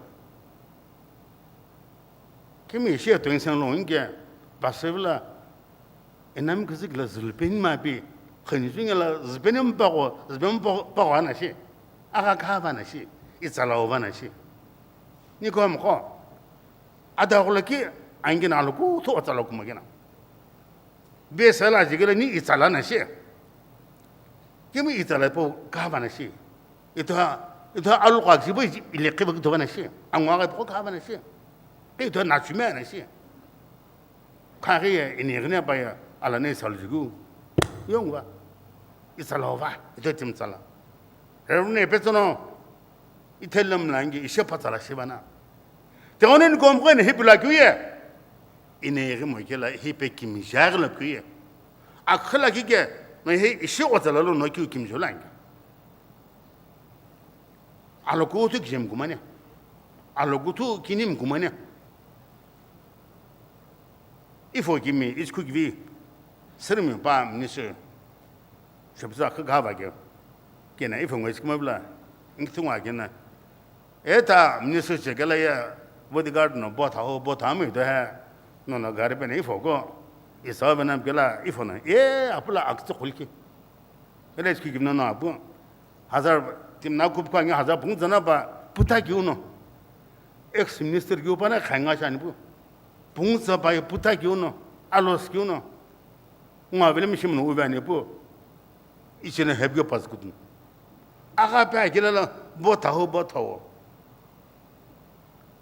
Kimi shi to insan lo inge, pasevla, enam kizik la zulpen ma pi, khani zunga la zulpen pa ko, zulpen pa ko ana shi. Aga kha ba na shi, i tsala o ba na shi. Ni ko am ko. Ada ko la ki, angin alo ku tho tsala ku magina. Be sala jigila ni itsala na shi. Kimi itsala po kava na shi. Ito, ito alu kwa jibo ile kiba kito na shi. Angwa ga po kava na shi. Ito na chume na shi. Kha ge ini gine ba ya ala ne sal jigu. Yongwa. Itsala va. Ito tim tsala. Erune petsono. Itelam langi ishe patsala shibana. Teonen komkwen hipila kiuye. Ine iri mo kela hipe kimija gila kiuye. Akhila kike no he ishi otsala lo no kiu kimjo langi. Aloku tu kijem kumane. Aloku tu kinim kumane. Ifo kimi ichku kivi. Sirmi pa minister. Shepsa kha gava ke. Kena ifo ngwe ichku mabla. Ngthungwa kena. Eta minister chekela ye bodyguard no bo tha ho, bo tha mi do he. No no gari pe ne ifo ko. Isa be nam kela ifo na. E apula aktsu khulki. Ele ichku kimna no apu. Hazar tim na kup ka ngi hazar pung zana ba puta ki uno. Ex minister ki upana khainga shani pu. Pung za ba puta ki uno. Alos ki uno. Nga vele mi shimno uve ani pu. Ichine hebge pas kutun. Aga pe akila la bo tha ho, bo tha ho.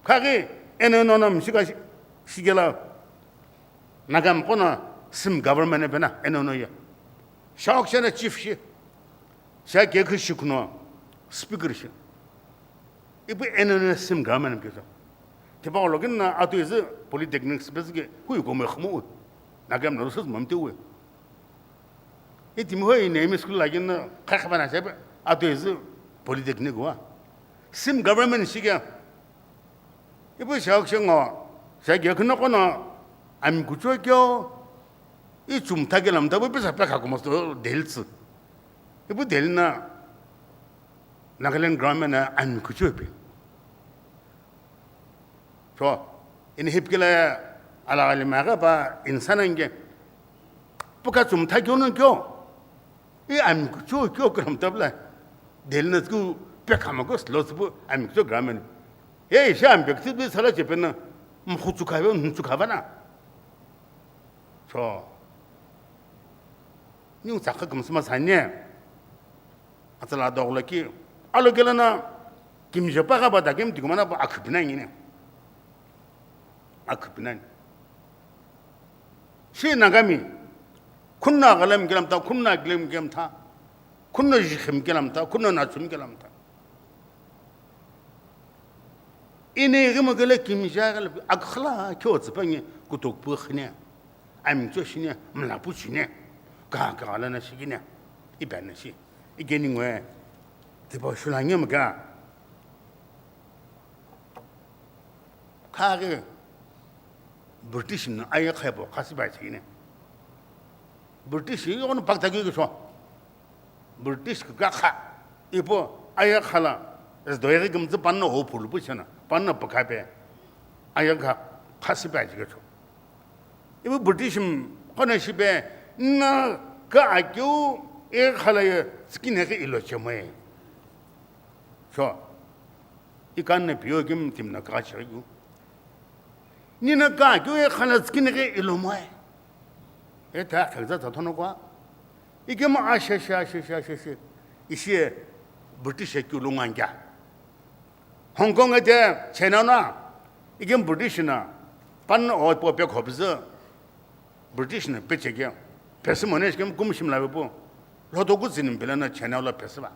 Khagi eno no no mshika shi-, shigela. Nagam kona sim government pe na eno no ya. Shok shena chief shi. Sha ke khu shi kuno speaker shi. Ipu N N S sim government ke so. Tipa lo kin na atu izi polytechnic space ke hui ko me khmu. Nagam no sus mam te we. Itimi ho ine mi school la kin na kha kha bana sebe atu izi polytechnic wa. Sim government shi ke. Ipu shok shi ngo. Sha ke khu no kono am kucho kyo. I chum thake lam ta bu pesa pekha ko mas to del tsu. Ipu del na Nagaland government na ami kuchou pe. So, ini hipkila ala ali maga pa insana nge. Puka chum thakyo no kyo. I ami kuchou kyo kram tabla. Del na sku pe kama ko slo spu ami kuchou government. E isha ami pe ktib sala chepe na. Mkhuchu khawe, mkhuchu khavana. So, Niu tsakha kümsüma sanye. Atsala dogula ki, alo gelana, kimje pa gaba da kim tigumana pa akhupinani ne. Akhupinani. Shi nagami, kunna galam gelam ta, kunna gelam gelam ta, kunna jikhim gelam ta, kunna nachum gelam ta. Ini gima gele kimja gele akhala kyo tsepangi kutok pu khine. Amcho shine, mlapu shine. Ka ka la na shigine. Iba na shi. Igeni ngwe. Tipa shula nyem ga. Khage British na aye khaibo khasi ba shine. British yi yono pakta gi so. British kükakha ipu ayeghi khala züdo yeghi kümtsü panna ho phulu pu chena, panna pükhape ayeghi kha khasipe achikecho. Ipu British mqo no shipe, nina ka akeu eghi khala ye tsükini ghi ilo chemoe. So, ikanna piyo kemu timi no kagha chighi keu. Nina ka akeu eghi khala tsükini ghi ilo moe. E ta khekza tsa thono kwa. Ikemu asheshe, asheshe, asheshe. Ishi British keu lo ngangya. Hong Kong ete China na, ikemu British na, pan o po pe khopzü, British na pecheke, pesi mone shkem kum shimla vepu, loto ku zinim pela na China la pesi ba.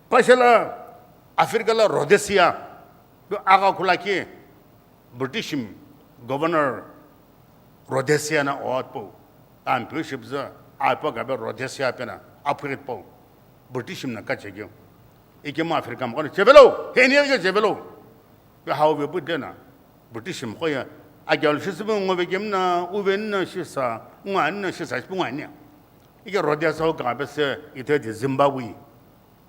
Pashala Africa la Rhodesia, bu aga kulaki, British governor Rhodesia na otpo, ampeu shibzü, apo gabe Rhodesia pena, aphurit po, British na kacheke. Ikemu Africa mkono, chevelo, heni ya chevelo. Yo hau ve bu dena, British mkoya, agyal shisibu ngo ve gemna, uvenna shisa, ngwanna shisa, shibungwanya. Ike Rhodesia ho gabe se, ite di Zimbabwe.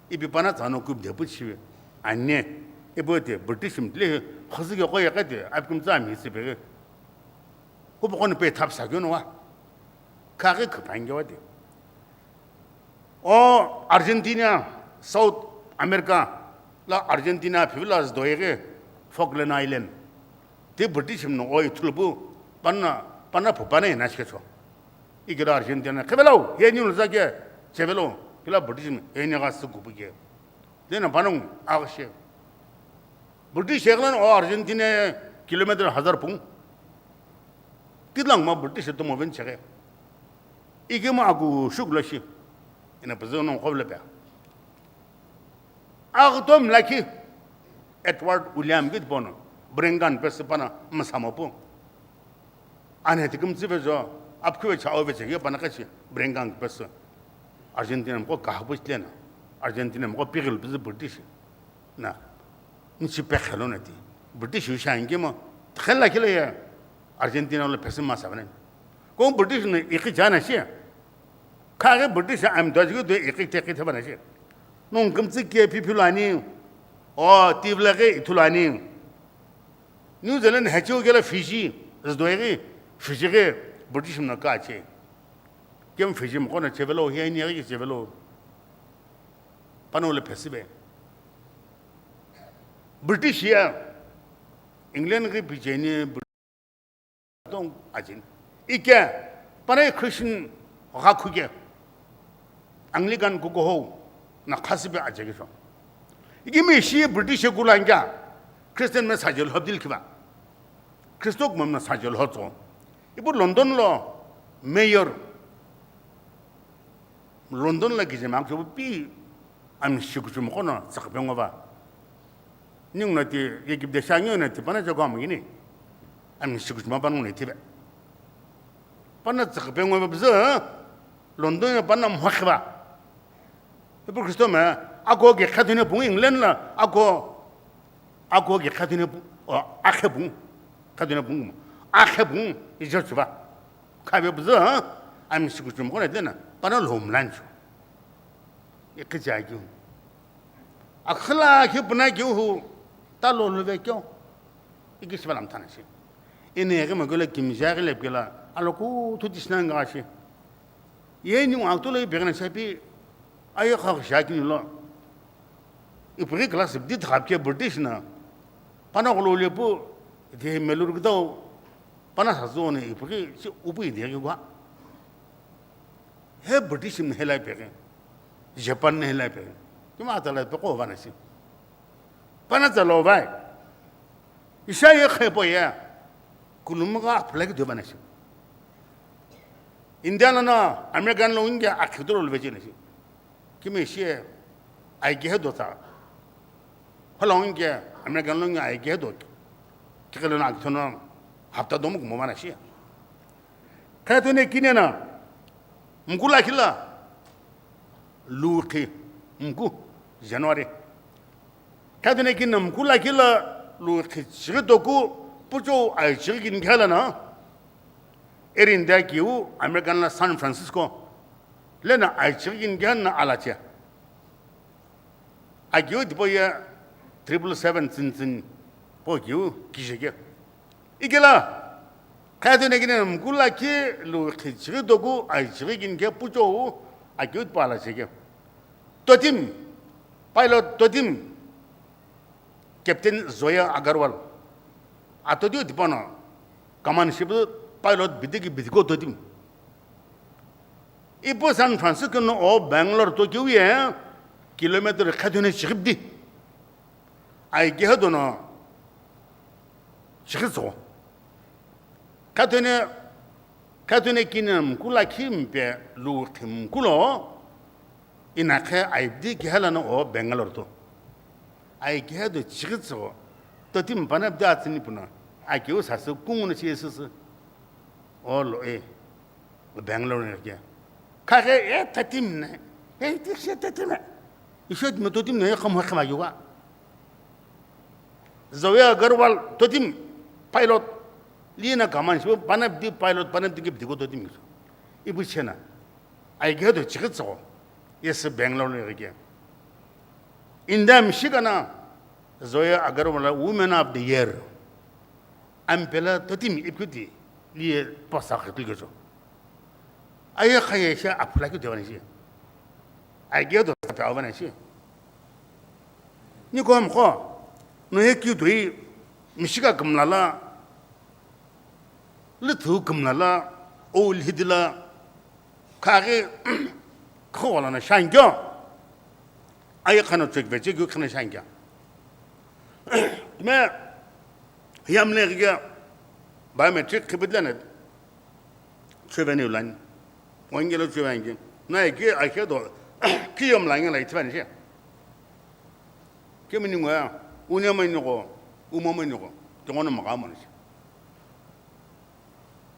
Ipi pana tsano kub de puchi ane, ipo de British mtle, khosike koya kade, apkum tsami sipere. Kubo kono pe thap sakyo no wa. Kaghi khapange wa de. O Argentina, South America, la Argentina phivila zdoyeghi Falkland Island. Ti British mno o ithulupu, panna, panna pu panna ina shikecho. Ikira Argentina, khevelo, ye ni ulza ke, chevelo, kila British mno, ye ni ga sukupu ke. Dena panung, agashe. British eglan o Argentina kilometer hazar pung. Kidlang ma British to moven chege. Ike ma aku shukla shi. Ina pazano khobla pe. Agtom laki Edward William git bono. Brengan pes pana masamapu. Ane tikim tsive jo, apkhive cha ove che, ye pana kachi, Brengan pes. Argentina mko kahbu tlena. Argentina mko pigil pes British. Na, nchi pekhelo na ti. British yu shangi mo, khela kile ya Argentina lo pesi ma sabane. Ko British ne iki jana shi. Kage British am do ji do iki te ki thaba na shi. Nung kimtsi ke pipilani. O, tivla ke itulani. New Zealand hachiu kela Fiji, zdoegi Fiji ke British na kache. Kem Fiji mko na chevelo, hi ni ki chevelo. Pano le phesibe. British ya England ghi bijeni tong ajin. Ike panai Christian gha khuke Anglican kuko ho na khasibe ajege so. Ike mi shi British kulangya Christian me sajel hobdil kiba. Christo kumam na sajel hotso. Ibu London lo mayor London la kije mak chobu pi ami shikuchum kono tsakpe ngo ba. Ning na ti ye kibde sha ngi na ti pana jago am gini. Ami shikuchum pa nung ne ti be. Pana tsakpe ngo ba bza London ya pana mhakhe ba. Ibu Kristo me ako ge khatune bung England la ako ako ge khatune akhe bung khatune bung akhe bung ijo chuba. Khabe bza ami shikuchum kono dena pana lomlancho. Ikija kyu. Akhla kyu puna kyu hu ta lo lo ve kyo. Iki shiba lam thana shi. Ine ge ma gula kimja ge lep gula aloku thu tisna nga shi. Ye ni wa to le be na shapi ayo kha sha kini lo. Ipri class di thap ke British na. Pana ko lo le pu de melur gdau. Pana sa zo ne ipri si upu de ge gwa. He British mna helai peghi, Japan na helai peghi, kima atala pegho vana shi. Pana tsalo vai. Isha ye khepo ye. Kulum gha phulaki do vana shi. India na na American lo inge akhi do lo veche na shi. Kime shi ai ge do ta. Phala inge American lo inge ai ge do. Kikelo na akhi no hapta do mu kumo vana shi. Khathune kinena mkula kila lukhi mku January. Khathune kinena mkula kila lukhi chighi toku pucho ai chighi kin khala na. Erinda kiu American la San Francisco. Lena aichighi kini kena alache. Akeu tipau ye triple seven tsüni tsüni po keu kije keu. Ikela, khathune kini mkula ki lu khichighi doku aichighi kini khe puchou akeu tipau alache keu. Totim, pilot totim, Captain Zoya Agarwal. Atotiu tipau no, command ship pilot bidiki bidiko totim. Ipu San Francisco no o Bangalore to kiu ye kilometer khathune chighi bidi. Aikehe dono chighi tsügho. Khathune, khathune kini mkula khi mpe lu khi mkulo, inakhe aibidi kihela no o Bangalore to. Aikehe do chighi tsügho. Totim pana bidi atsüni puno. Akeu sasü kungu no chiyesüsü. O lo e. Bangalore ke. Khaghe e totim ne. E ti she totim ne. Isho me totim ne khamu khama yuwa. Zoya Agarwal totim pilot. Lina command ship pana bidi pilot pana bidi ke bidi ko totim. Ipu chena. Aikehe do chighi tsügho. Yes, Bangalore ke. India Michigan na Zoya Agarwal Women of the Year. Ampela totim ipkiti liye pasa khitli kejo. Aye khaye she aphula ki devan shi. Aikehe do pe avan shi. Ni kom kho. No ye ki dui Michigan kumlala. Lithu kumlala. O lhidila. Khaghi khoghola na shangyo. Aye khano chekve chekyo khana shangyo. Me yamle ge biometric khibidlana. Cheveni ulan. Wangelo chevengi. Na ike aike do kiyom la ngela itvan she. Kemini ngo ya, unyama ni ko, umama ni ko. Tongono makamon she.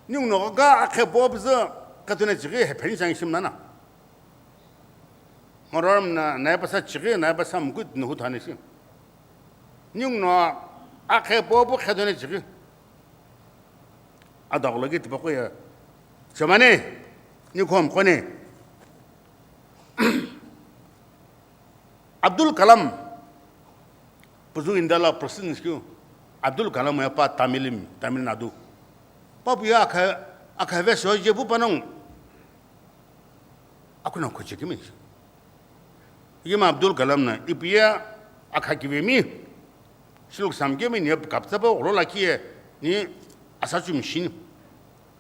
Ningu no ga akhe bob ze khathune chighi hephen chang shim nana. Moram na, na pasa chighi, na pasa mukut no hu thane shim. Ningu no akhe bob khathune chighi. Adaglo ke tipaqo ya. Chamane, ni khom khone. Abdul Kalam, puzu India la president kyu, Abdul Kalam ya pa Tamil, Tamil Nadu. Pa pu ya akha, akha ve so je pu panong. Akuna ko che kimi. Yima Abdul Kalam na ipu ya akha kivemi. Shiluk samkemi ni kaptsa pa gholo la kiye ni asa chu machine.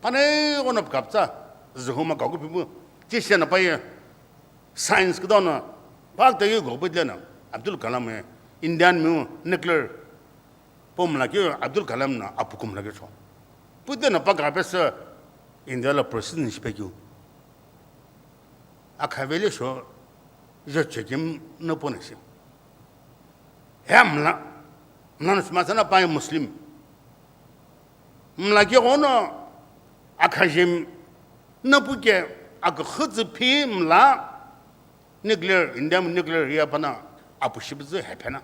Pane ghono kaptsa, zuhuma kaku pipu. Ti shena pa ye. Science kudono, pakta ye gobe dlena, Abdul Kalam ye, Indian mu nuclear pomla ke Abdul Kalam na apukum la ke cho. Pudena pa ga pesa India la president shi pe kyu. Akhavele sho, je chekim no pone shi. He mla, mla no sima sana pa Muslim. Mla ke ghono, akhajim, napu ke, akhuzu phi mla, nuclear, India mu nuclear ya pana, apu shibzu hepena.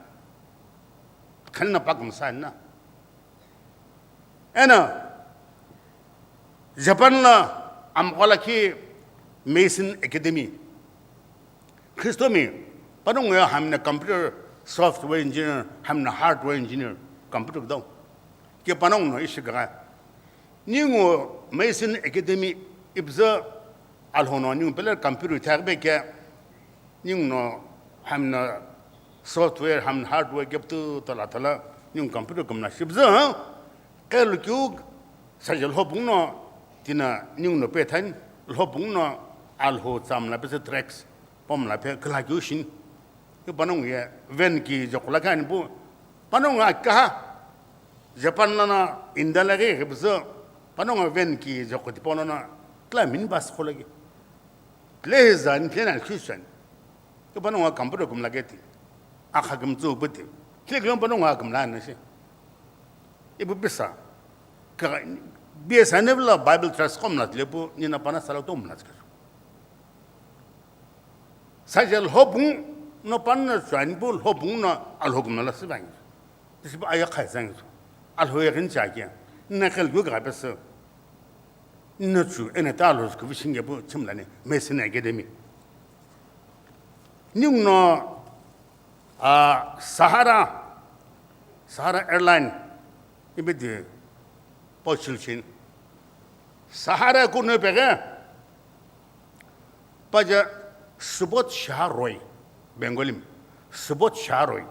Khanna pak msa na. Ena, Japan la amkola ki Mason Academy. Christomi, panongu ya hamna computer software engineer, hamna hardware engineer, computer dong. Ke panongu no ishi gaga. Ningu Mason Academy ibza alhono ningu pele computer thagbe ke ningu no hamna software, hamna hardware ke ptu tala tala ningu computer kumna shibza, ha? Ke lukyu saje lhobung no tina ningu no pe than lhobung no alho tsamla pese tracks. Pomla phe khala kyu shin. Yu panongu ye van ki jokula khan pu. Panongu akaha. Japan lana India la ghi ghibzu. Panongu van ki jokoti pono na. Kla minibus khola ki. Kle zan kle na khusan. Yu panongu computer kumla geti. Akha kumtsu puti. Kle kle panongu kumla na shi. Ipu pisa. Ka B S N F la Bible Trust komla tlepu nina pana sala to mla tlepu. Saje lhobung no panna chuan pu lhobung no alhogum no la sibang. Tisipa aya khai sang. Alhoye gin cha kya. Na khel gu ga pesa. Ninochhu eno ta lo kuvi shinge pu chimlani Mason Academy. Ninguno, ah, Sahara, Sahara Airline, ibe di pochilchin. Sahara kuno pege, paja Subodh Shah Roy, Bengali, Subodh Shah Roy.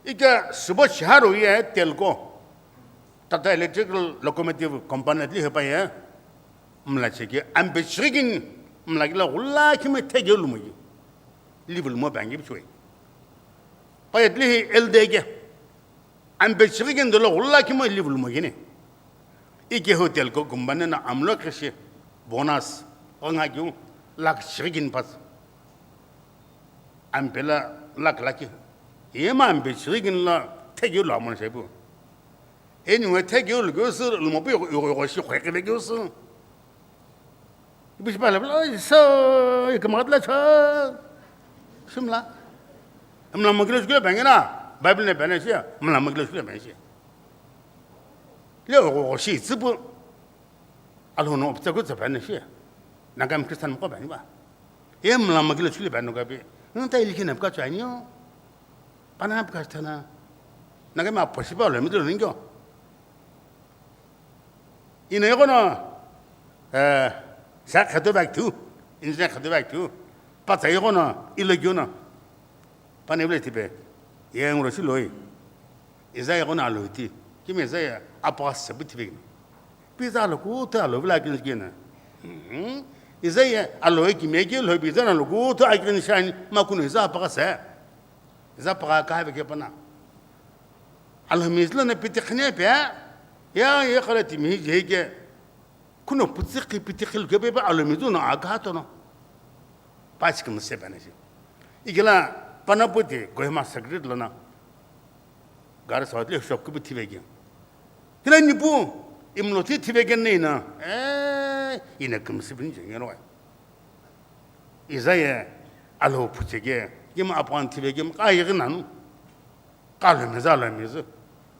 Ika Subodh Shah Roy ye telco, Tata Electrical Locomotive Company li hepa ye, mla cheke, ampe chikin, mla kila gula kime tege lumogi. Livil mo bangi bichwe. Payet li hi elde ke. Ampe chikin dolo gula kime livil mo gine. Ike hotel ko kumbane na amlo keshi bonus. Onga kiu lak chikin pas. Ampe la lak laki. Yema ampe chikin la tege lo amon shepu. Anyway, thank you, lo keu sü, lo mo pu yo, yo, yo, shi khwe kele keu sü. Ibi shi pala, pala, so, i kama katla cha. Shimla. Mla mo kilo shikilo bangina. Bible ne bane shi, mla mo kilo shikilo bane shi. Le o, o, shi tsipu. Alo no, ptsa ko tsa bane shi. Nagami Christian mo ko bane ba. E mla mo kilo shikilo bane no gabi. Nta ili kina pka cha ni yo. Pana pka cha na. Nagami apo shi ba lo mi lo ningyo. Ina yoko no, eh, sa khato bag tu, injin khato bag tu, patsa yoko no, ilo gyo no. Pana ible tipe, ye nguro shi loi. Iza yoko no alo ti, kimi iza ya apa sabu tipe. Pizza lo kuto alo vila kin gina. Mhm. Iza ya alo ki mege lo pizza na lo kuto akin shani, makuno iza apa sa. Iza pagha kaha veke pana. Alhamiz lo na piti khine pe. Ya, ya khala timi je ke. Kuno putsi khi piti khil ke pe alhamiz no aga to no. Pachik mse bana je. Igila pana puti Kohima secret lo na. Gar sawat le shop ku thive ke. Tila nipu imlo thi thive ke nei na. Eh, ina kumsi bin je ngero. Iza ye alo phuche ke, kima apan thive ke, ka yighi nanu. Ka lo meza lo meza.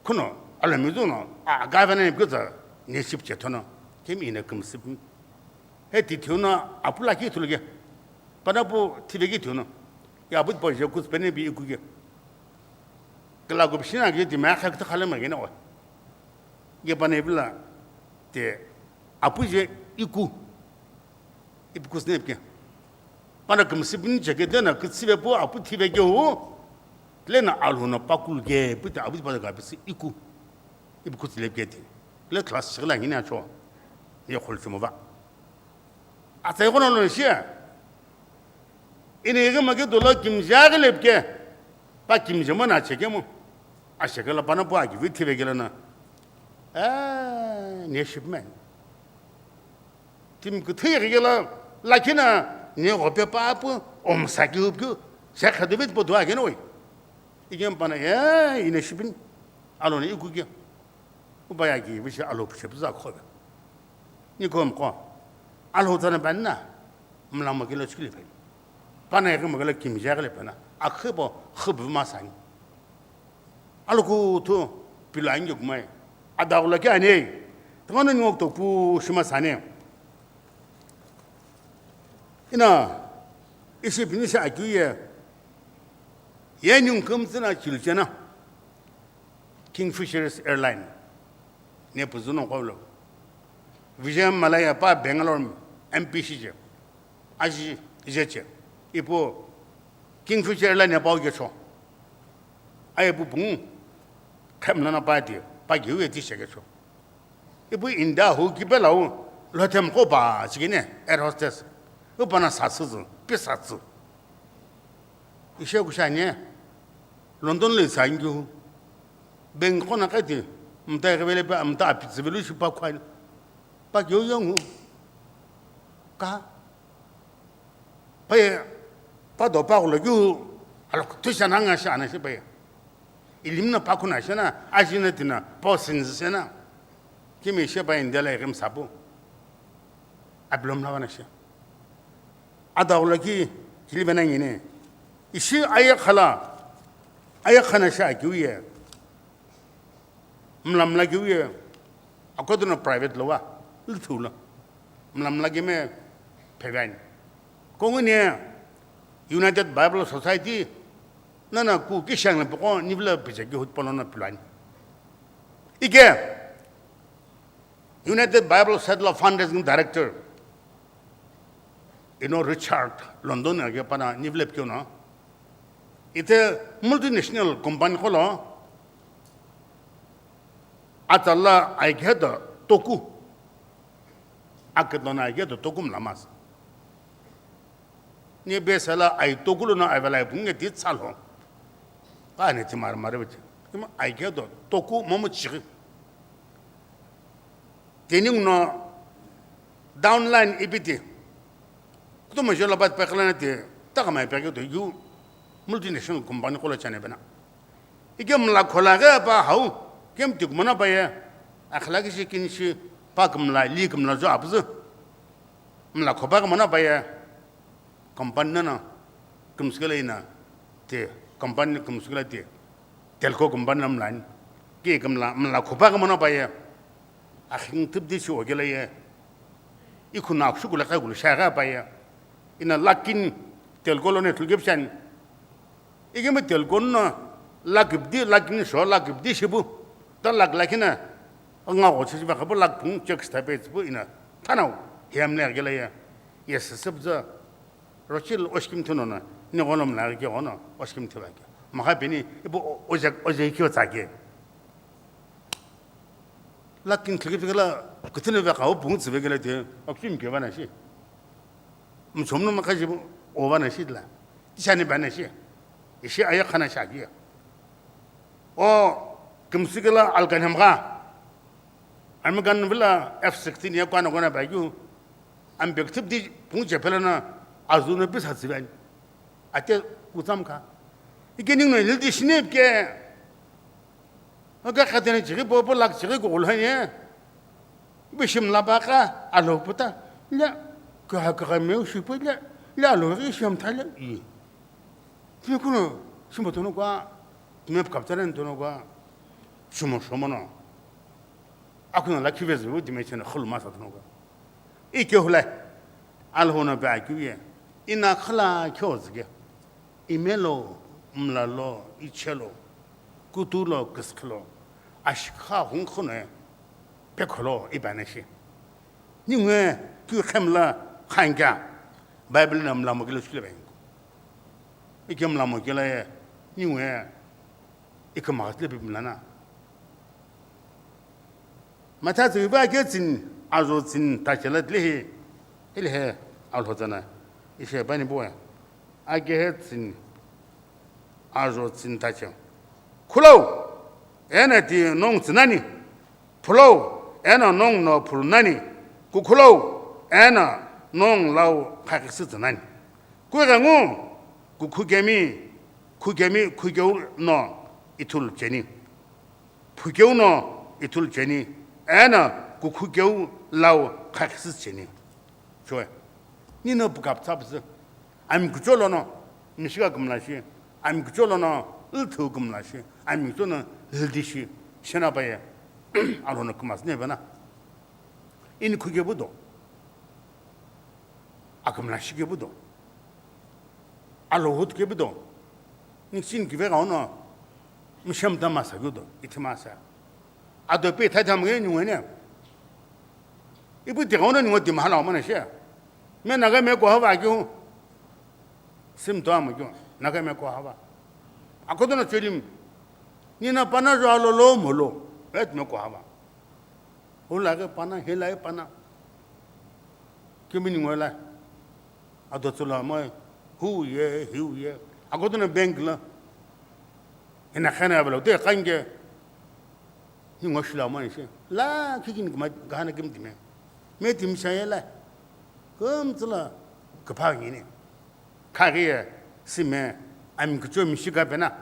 Kuno, alo mezu no, a, governor ne pkeza, ne ship che tono, kemi ina kumsip. He ti thiuno, apu la ki thulu ke. Pana pu thive ki thiuno. Ya but po je kus pene bi iku ke. Kala ko bishina ke ti ma kha kta khale ma ke na wa. Ye pana ibla, te, apu je iku. Ipuku sine ipke. Pana kümsüpini cheke dena kütsüve pu apu thive ke hu. Lena alhuna pakul ke püte apu pa ga pisi iku. Ipuku tsile ke ti. Le class chigla ngini acho. Ye khol chumo va. Atsa yego no lo shia. Ini yege ma ke dola kimja ge lepke. Pa kimja ma na cheke mo. A cheke la pana pu agi vi thive ke la na. Eh, ne shipmen. Timi küthü ighi kelo, lakhi na, ne ghope pa pu, omsa keu pu, she khadüvit po dua keno oi. Igem pana, ye, ine shipin, alo ne iku ke. Upa ya ki, bishi alo pu shepu za khobe. Ni kom ko, alo tsana ban na, mla mo kelo chikili pen. Pana ya ke mo kelo kimja kele pena, akhe po, khub ma sani. Alokuthu pilo ange kumai. Adaghula ke ani. Tongana nyok to pu shima sane. Ina, ishi pini shi akyu ye. Ye nyung kum tsina chilu chena. Kingfishers Airline. Ne puzuno kwalo. Vijay Mallya pa Bangalore M P shi je. Aji, ijeche. Ipu Kingfisher Airline ya pau gecho. Aye pu pungu. Khem nana pa ti, pa giu ye ti shegecho. Ipu India hu kipe lau, lothem ko ba, chigine, air hostess. Upana sa tsü, pi sa tsü. Ishe kushanye, London le sa ngiu. Beng kona kati, mta gevele pa, mta apitsivelu shi pa khwani. Pa giu yongu. Ka. Paye, pa do pa gula giu, alok tu shana nga shana shi paye. Ilimna pa kuna shana, ajina tina, pa sinzi shana. Kimi shi pa India la irim sapu. Ablom la wana shi. Ada gula ki, kili bena ngine. Ishi aya khala, aya khana sha kiu ye. Mla mla kiu ye. Akodo no private lo wa, luthu lo. mlamla keme pheviani. Konguni United Bible Society nana ku kishangle poko nivle pije ki hut polono pilani. Ike United Bible Settler Foundation director ino Richard London age pana nivle pyo no ite multinational company kolo atala aikhe do toku aketona aikhe do toku mlamas. Ni besala ai toku lo no avela ai punge ti tsalo. Ka ne ti mar mar bete. Ima aikhe do toku momo chiri. Tening no downline ipiti. Kutomo jola bat peklana te takamai peke to yu multinational company kola chane bena. Ike mla khola ge pa hau kem tik mana pa ye. Akhlaki shi kin shi pa kemla li kemla jo apzu. Mla khopa kemana pa ye. Company nana kemsikela ina te company kemsikela te telco company na mlani ke kemla mla khopa kemana pa ye. Akhing tip di shi ogela ye. Ikhuna akshu kula kai kula shai ga pa ye. Ina lakin telco lo ne thulge pshan. Igemi telco no lakip di lakin sho lakip di shibu. Ta lak lakina nga go chichi ba khabu lak pung check sta pe chibu ina tanau hiam le gela ya. Yes sibza. Rochil oshkim thuno na ni gonom la ke gono oshkim thiba ke. Maha bini ibu ojek ojek kyo tsake. Lakin thikithikala kuthune va kawo pung tsive kele te okim ke vana shi. Mchomno makaji o vana shi la. Tishani vana shi. Ishi aya khana shaki. O kimsikala alkan hamga. American villa F sixteen ya kwana kwana ba yu. Am bek tip di pung chepela na azu no pisa tsive ani. Ate kutsam ka. Ike ning no hildi shine ke. Aga khatene chighi popo lak chighi gogol hanye. Bishim la baka alo puta. Le kaha kaha meu shipu le. Le alo ri sham thale. I. Timi kuno shimo tono kwa. Timi kaptaren tono kwa. Shimo shomo no. Akuno la kive zu dime chene khulu masa tono kwa. Ike hule. Alho no ba kiye. Ina khala kyo zge. Imelo, mlalo, ichelo, kutulo, kiskilo, ashikha hungkhuno, pekholo, ibaneshi. Ningwe, kyu khemla, khangya, Bible na mlamo kilo shkile bang. Ike mlamo kila ye, ningwe, ike magatle bibmlana. Matha tsü iba ke tsin, azo tsin tachela tlehi, ilhe alhodzana, ishe bani boy. Ake he tsin, azo tsin tache. Khulou, ena ti nong tsinani. Phulou, ena nong no phulnani. Kukhulou, ena nong lau khakisi tsinani. Kuirangu, kukhugemi, khugemi, khugeu no ithul cheni. Phukeu no ithul cheni, ena kukhukeu lau khakhisü cheni. Choe. Nino pukap tsapsü. Ami kucholo no mishika kumla shi, ami kucholo no lthu kumla shi, ami kucholo no ldi shi, shena paye. Alo no kumas ne bana. Ini khuke budo. Akamla shike budo. Alo hut ke budo. Niksin kive ga ono. Mishem da masa gudo. Iti masa. Ado pe tha tham ge nyungene. Ibu te ono nyungo di mahala mana she. Me naga me ko hava kyu. Sim to ama kyu. Naga me ko hava. Akodo na chelim. Nina pana jo alo lo molo. Et me ko hava. Hula ke pana, hila ke pana. Kimi ni ngola. Ado tsula mo, hu ye, hiu ye. Akodo na bank la. Ina khana bala, te kange. Ni ngo shila mo ni she. La, kikin kuma gana kim time. Me tim sa ye la. Kum tsula. Kapa ni ni. Kage ye, sime, am kucho mishika pena.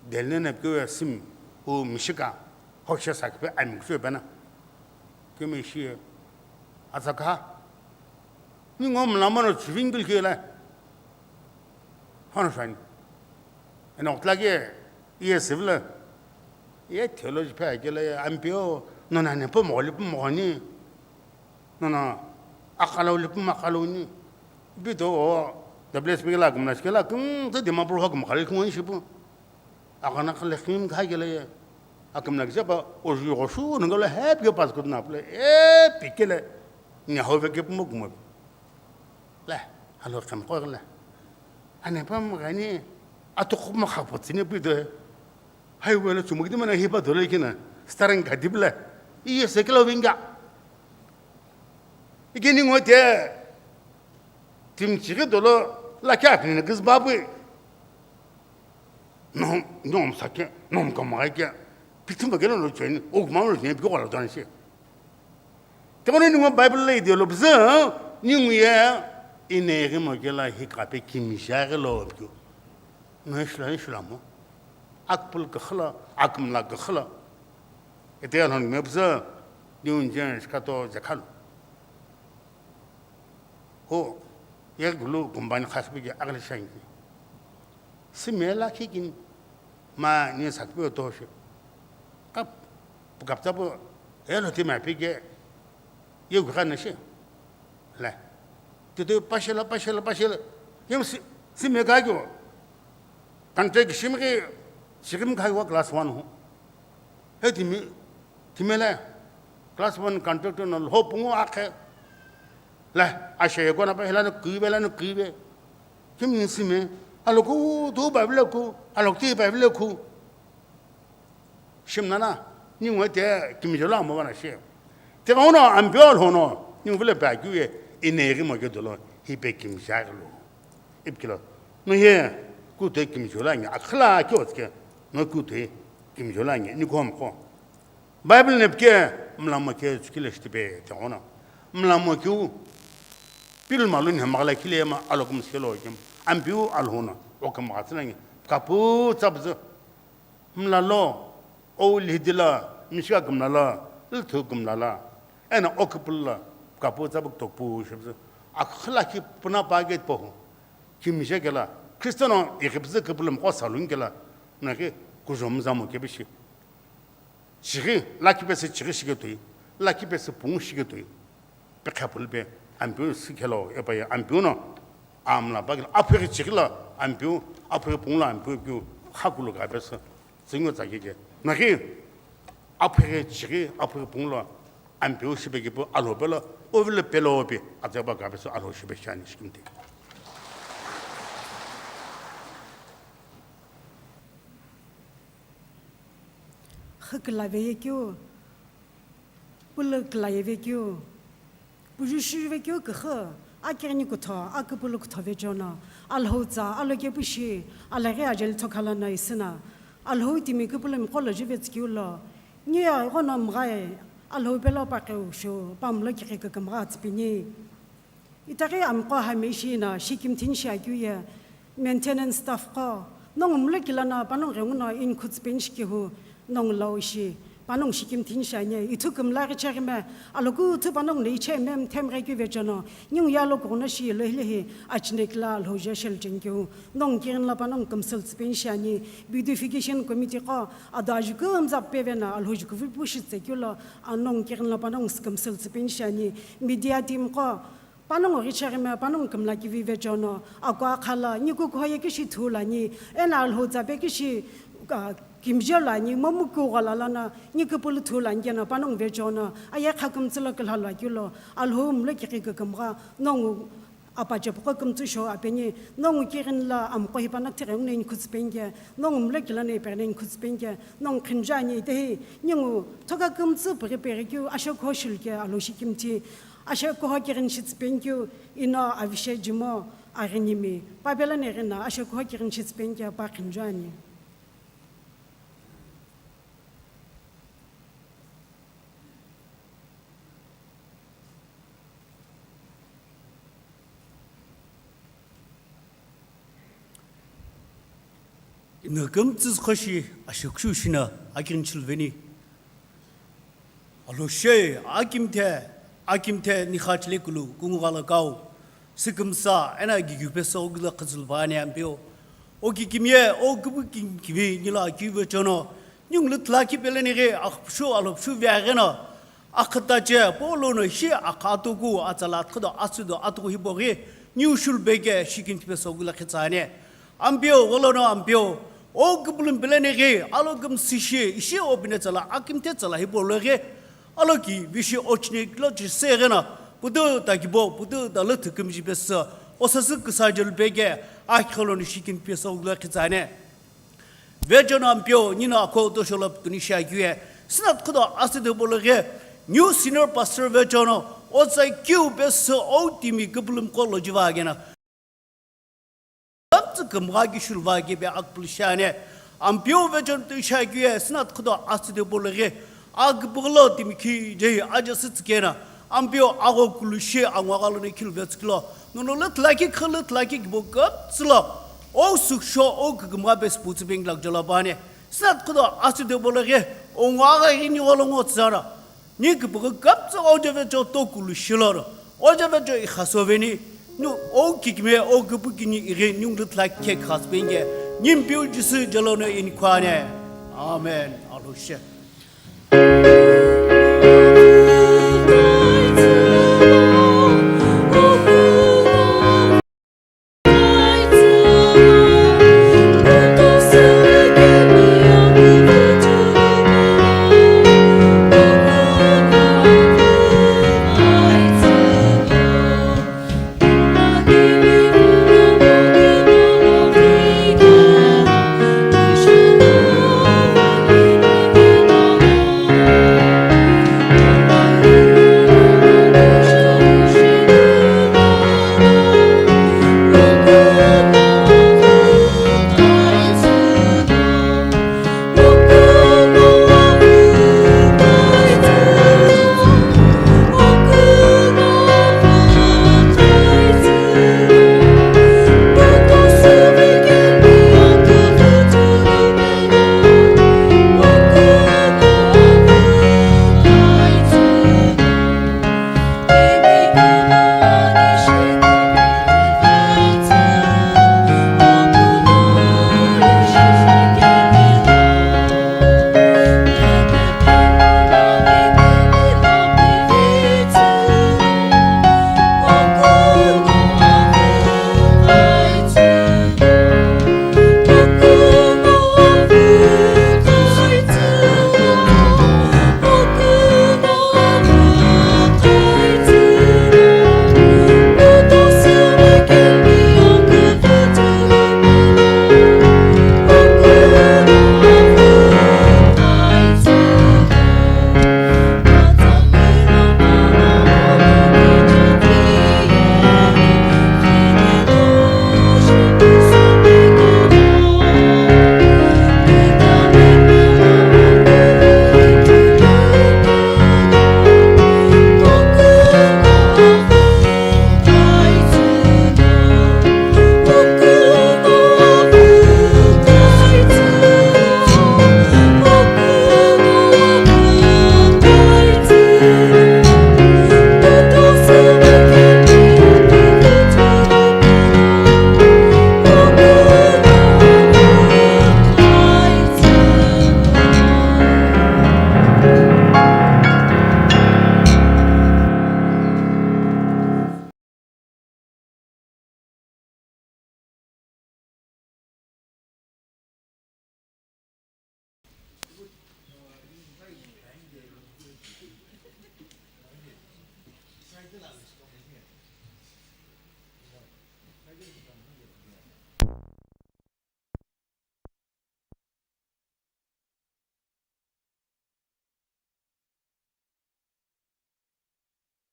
Delnena pyo sim u mishika hoksha sakpe ami kusho pena. Kemi shi atsaka. Ni ngom lama no chivingil kela. Hano shani. Eno tlage iye sivla. Iye theology phe akela ampio no nane po mogoli po mogoni. Nono, akhalau lipu makhalau ni. Ipi to, o, W S P kela akümla shikela, kümtü Dimapur ho kümkhale kungoni shipu. Akhana khale khim kha kele ye. Akümla kisa pa, o ju go shu nungala happy pass kutna pule, e, pikele. Nya ho ve ke pumo kumo. Le, alo kham ko le. Ane pa mo gani, atu khum kha po tsine pi de. Highway lo chumuk di mana hipa dole kina, starring ka dibla. Iye sekelo vinga. Ikini ngote, tim chige dolo, la kya kini kis babu. Nom, nom sake, nom kamai kya. Pitum bagelo lo cheni, o ma lo cheni, piko la don shi. Tengoni ningu Bible le idelo bzü, ningu ye, ineghi mo kela hi kape kimija ghi lo bkyu. No shila, shila mo. Akpul kakhla, akmla kakhla. Ete ya non me bzü, ningu je shkato jakhalo. Ho, ye gulu kumbani khasbi ke agli shanki. Sime la khikin, ma ni sakpi oto shi. Kap, kapta po, elo ti ma pike, ye gukha na shi. Le. Tutu pashela, pashela, pashela. Yem si, sime ka kyo. Kante ki shimki, shikim khai wa class one ho. He timi, timi le, class one contractor no lho pungu akhe. Le, ashe ye kona pa hela no kuibe, la no kuibe. Kim ni sime, aloku tu Bible ku, alok ti Bible ku. Shim nana, ni ngwe te kimjo la mo bana she. Te ka uno ambio lho no, ni vile ba kyu ye, ine ri mo ke dolo, hi pe kimja lo. Ipkilo. No ye, ku te kimjo la ni, akhla kyo tske, no ku te kimjo la ni, ni kom ko. Bible ne pke, mla mo ke tskile shtipe, te ono. Mla mo kyu, pil malu ni magala kile ma, alokum skelo kim. Ampiu alhona, okum gatsna ni, kapu tsabzu. Mla lo, o lhidila, mishika kumla la, lthu kumla la. Ena okupul la, kapu tsabuk tokpu shibzu. Akhla ki puna paget pohu. Kimije kela, Kristo no ikipzi kupulum ko salun kela, naki kujom zamo kebishi. Chighi, lakhi pesi chighi shiketui, lakhi pesi pungu shiketui. Pe khapul pe, ampiu sikhelo, epa ye ampiu no, amla bagil, aphiri chighi la, ampiu, aphiri pungu la, ampiu, piu, khakulu ka pesi, zingo tsaki ke. Naki, aphiri chighi, aphiri pungu la, ampiu shibe kipu, alo pelo, ovile pelo pe, atseba ka pesi, alo shibe shani shikimte. Xü külave ye keu, pülü külaye ve keu, puju shi ve keu küxü, akighini kütho, aküpülü kütho ve chono, Alhou tsa, alokepu shi, alaghi ajeli thokhala no isüna, Alhou timi küpülü miqo lo juve tsükeu lo, niye ighono mghae, Alhou pelo paqeu shu, pamlo kighi kükümgha tsüpini. Itaghi amqo hami ishi no shikimthini shiakeu ye, maintenance staff qo, nongu mlo kila no panongu ghenguno inikhu tsüpeni shikehu, nongu lo ishi, panongu shikimthini shiani, ithu kümla ghi cheghi me, aloku thu panongu no iche me mthemghe keu ve chono, ningu ye alo kughuno shi lohilehi, achine kila Alhou je shelu chenikehu, nongu kighini lo panongu kümsülu tsüpeni shiani, beautification committee qo, ado ajuku mza peve no Alhou juku vipu shi tsekeu lo, a nongu kighini lo panongu kümsülu tsüpeni shiani, media team qo, panongu ghi cheghi me, panongu kümla kivi ve chono, akwa khala, niku kuhoye kishi thulani, ena Alhou tsa pe kishi, ah, kimjelo ani, momu kughala lana, niküpülü thulani keno, panongu ve chono, aye kha kümtsü lo külha lo akeu lo, Alhou mlo kighi kükümgha, nongu apa chepqo kümtsü sho apeni, nongu kighini lo amqo hi panongu tighenguno inikhu tsüpeni ke, nongu mlo kila no ipeghi no inikhu tsüpeni ke, nongu khinju ani itehi, ningu thoka kümtsü pighi pighi keu, ashe kuho shilu ke, Alhou shikimthi, ashe kuho kighini shi tsüpeni keu, ino avishe jimo, aghinimi, papela no ighina, ashe kuho kighini shi tsüpeni ke, pa khinju ani. Ino kümtsü züqho shi ashe kushu shino akighini chiluveni. Alhou she, akimthe, akimthe nikha chile kulu, kungu ghala kau. Sikümsa, ena gigyu peso gula khazulva ani ampeo. O kikimye, o kubu kim kivi, nila kivi chono. Nyung lutla ki pele nighe, akhpshu, alhopshu vya gheno. Akhatache Paul no shi akha atuku atsala athudo atsüdo atuku hipoghi niu shulubeke shikini tipe sokula khitsane. Ampeu, gholono Ampeu, o küpülümi pele neghi, alo kümsü shi, ishi o pine tsala, akimthe tsala hipoloeghi, alo ki vishi ochine kilo chi seghena, putu ta kibo, putu ta lüthü kümji pesü, o sasü küsa jelu peke, akhi gholono shikini tipe sokula khitsane. Vechono Ampeu, nino akho to sholo putuni shi aküye. Sinat khudo asüde bologhe, new senior pastor vechono, o tsai kiu pesü o timi küpülümi kolo jiva agena. Kamtsü kümgha ki shulva ki be akpul shane. Ampeu vechono to shi aküye, sinat khudo asüde bologhe, akpuglo timi ki je aja sü tsikena. Ampeu agho kulu shi angwa galo ne kilu vetsüklo. Nono lüthlaki khü lüthlaki kibo küptsülo. O suksho o kükümgha pesü putsü bengilak jolo bane. Sinat khudo asüde bologhe, o ngwa aghi ni gholo ngo tsara. Ni küpüghü küptsü o jove cho to kulu shiloro. O jove cho ikhaso veni. Nu o kikime o küpü kini ighi niu lüthlaki khe khas benge. Ni Ampeu Jisü jolo no inikhuane. Amen. Alo she.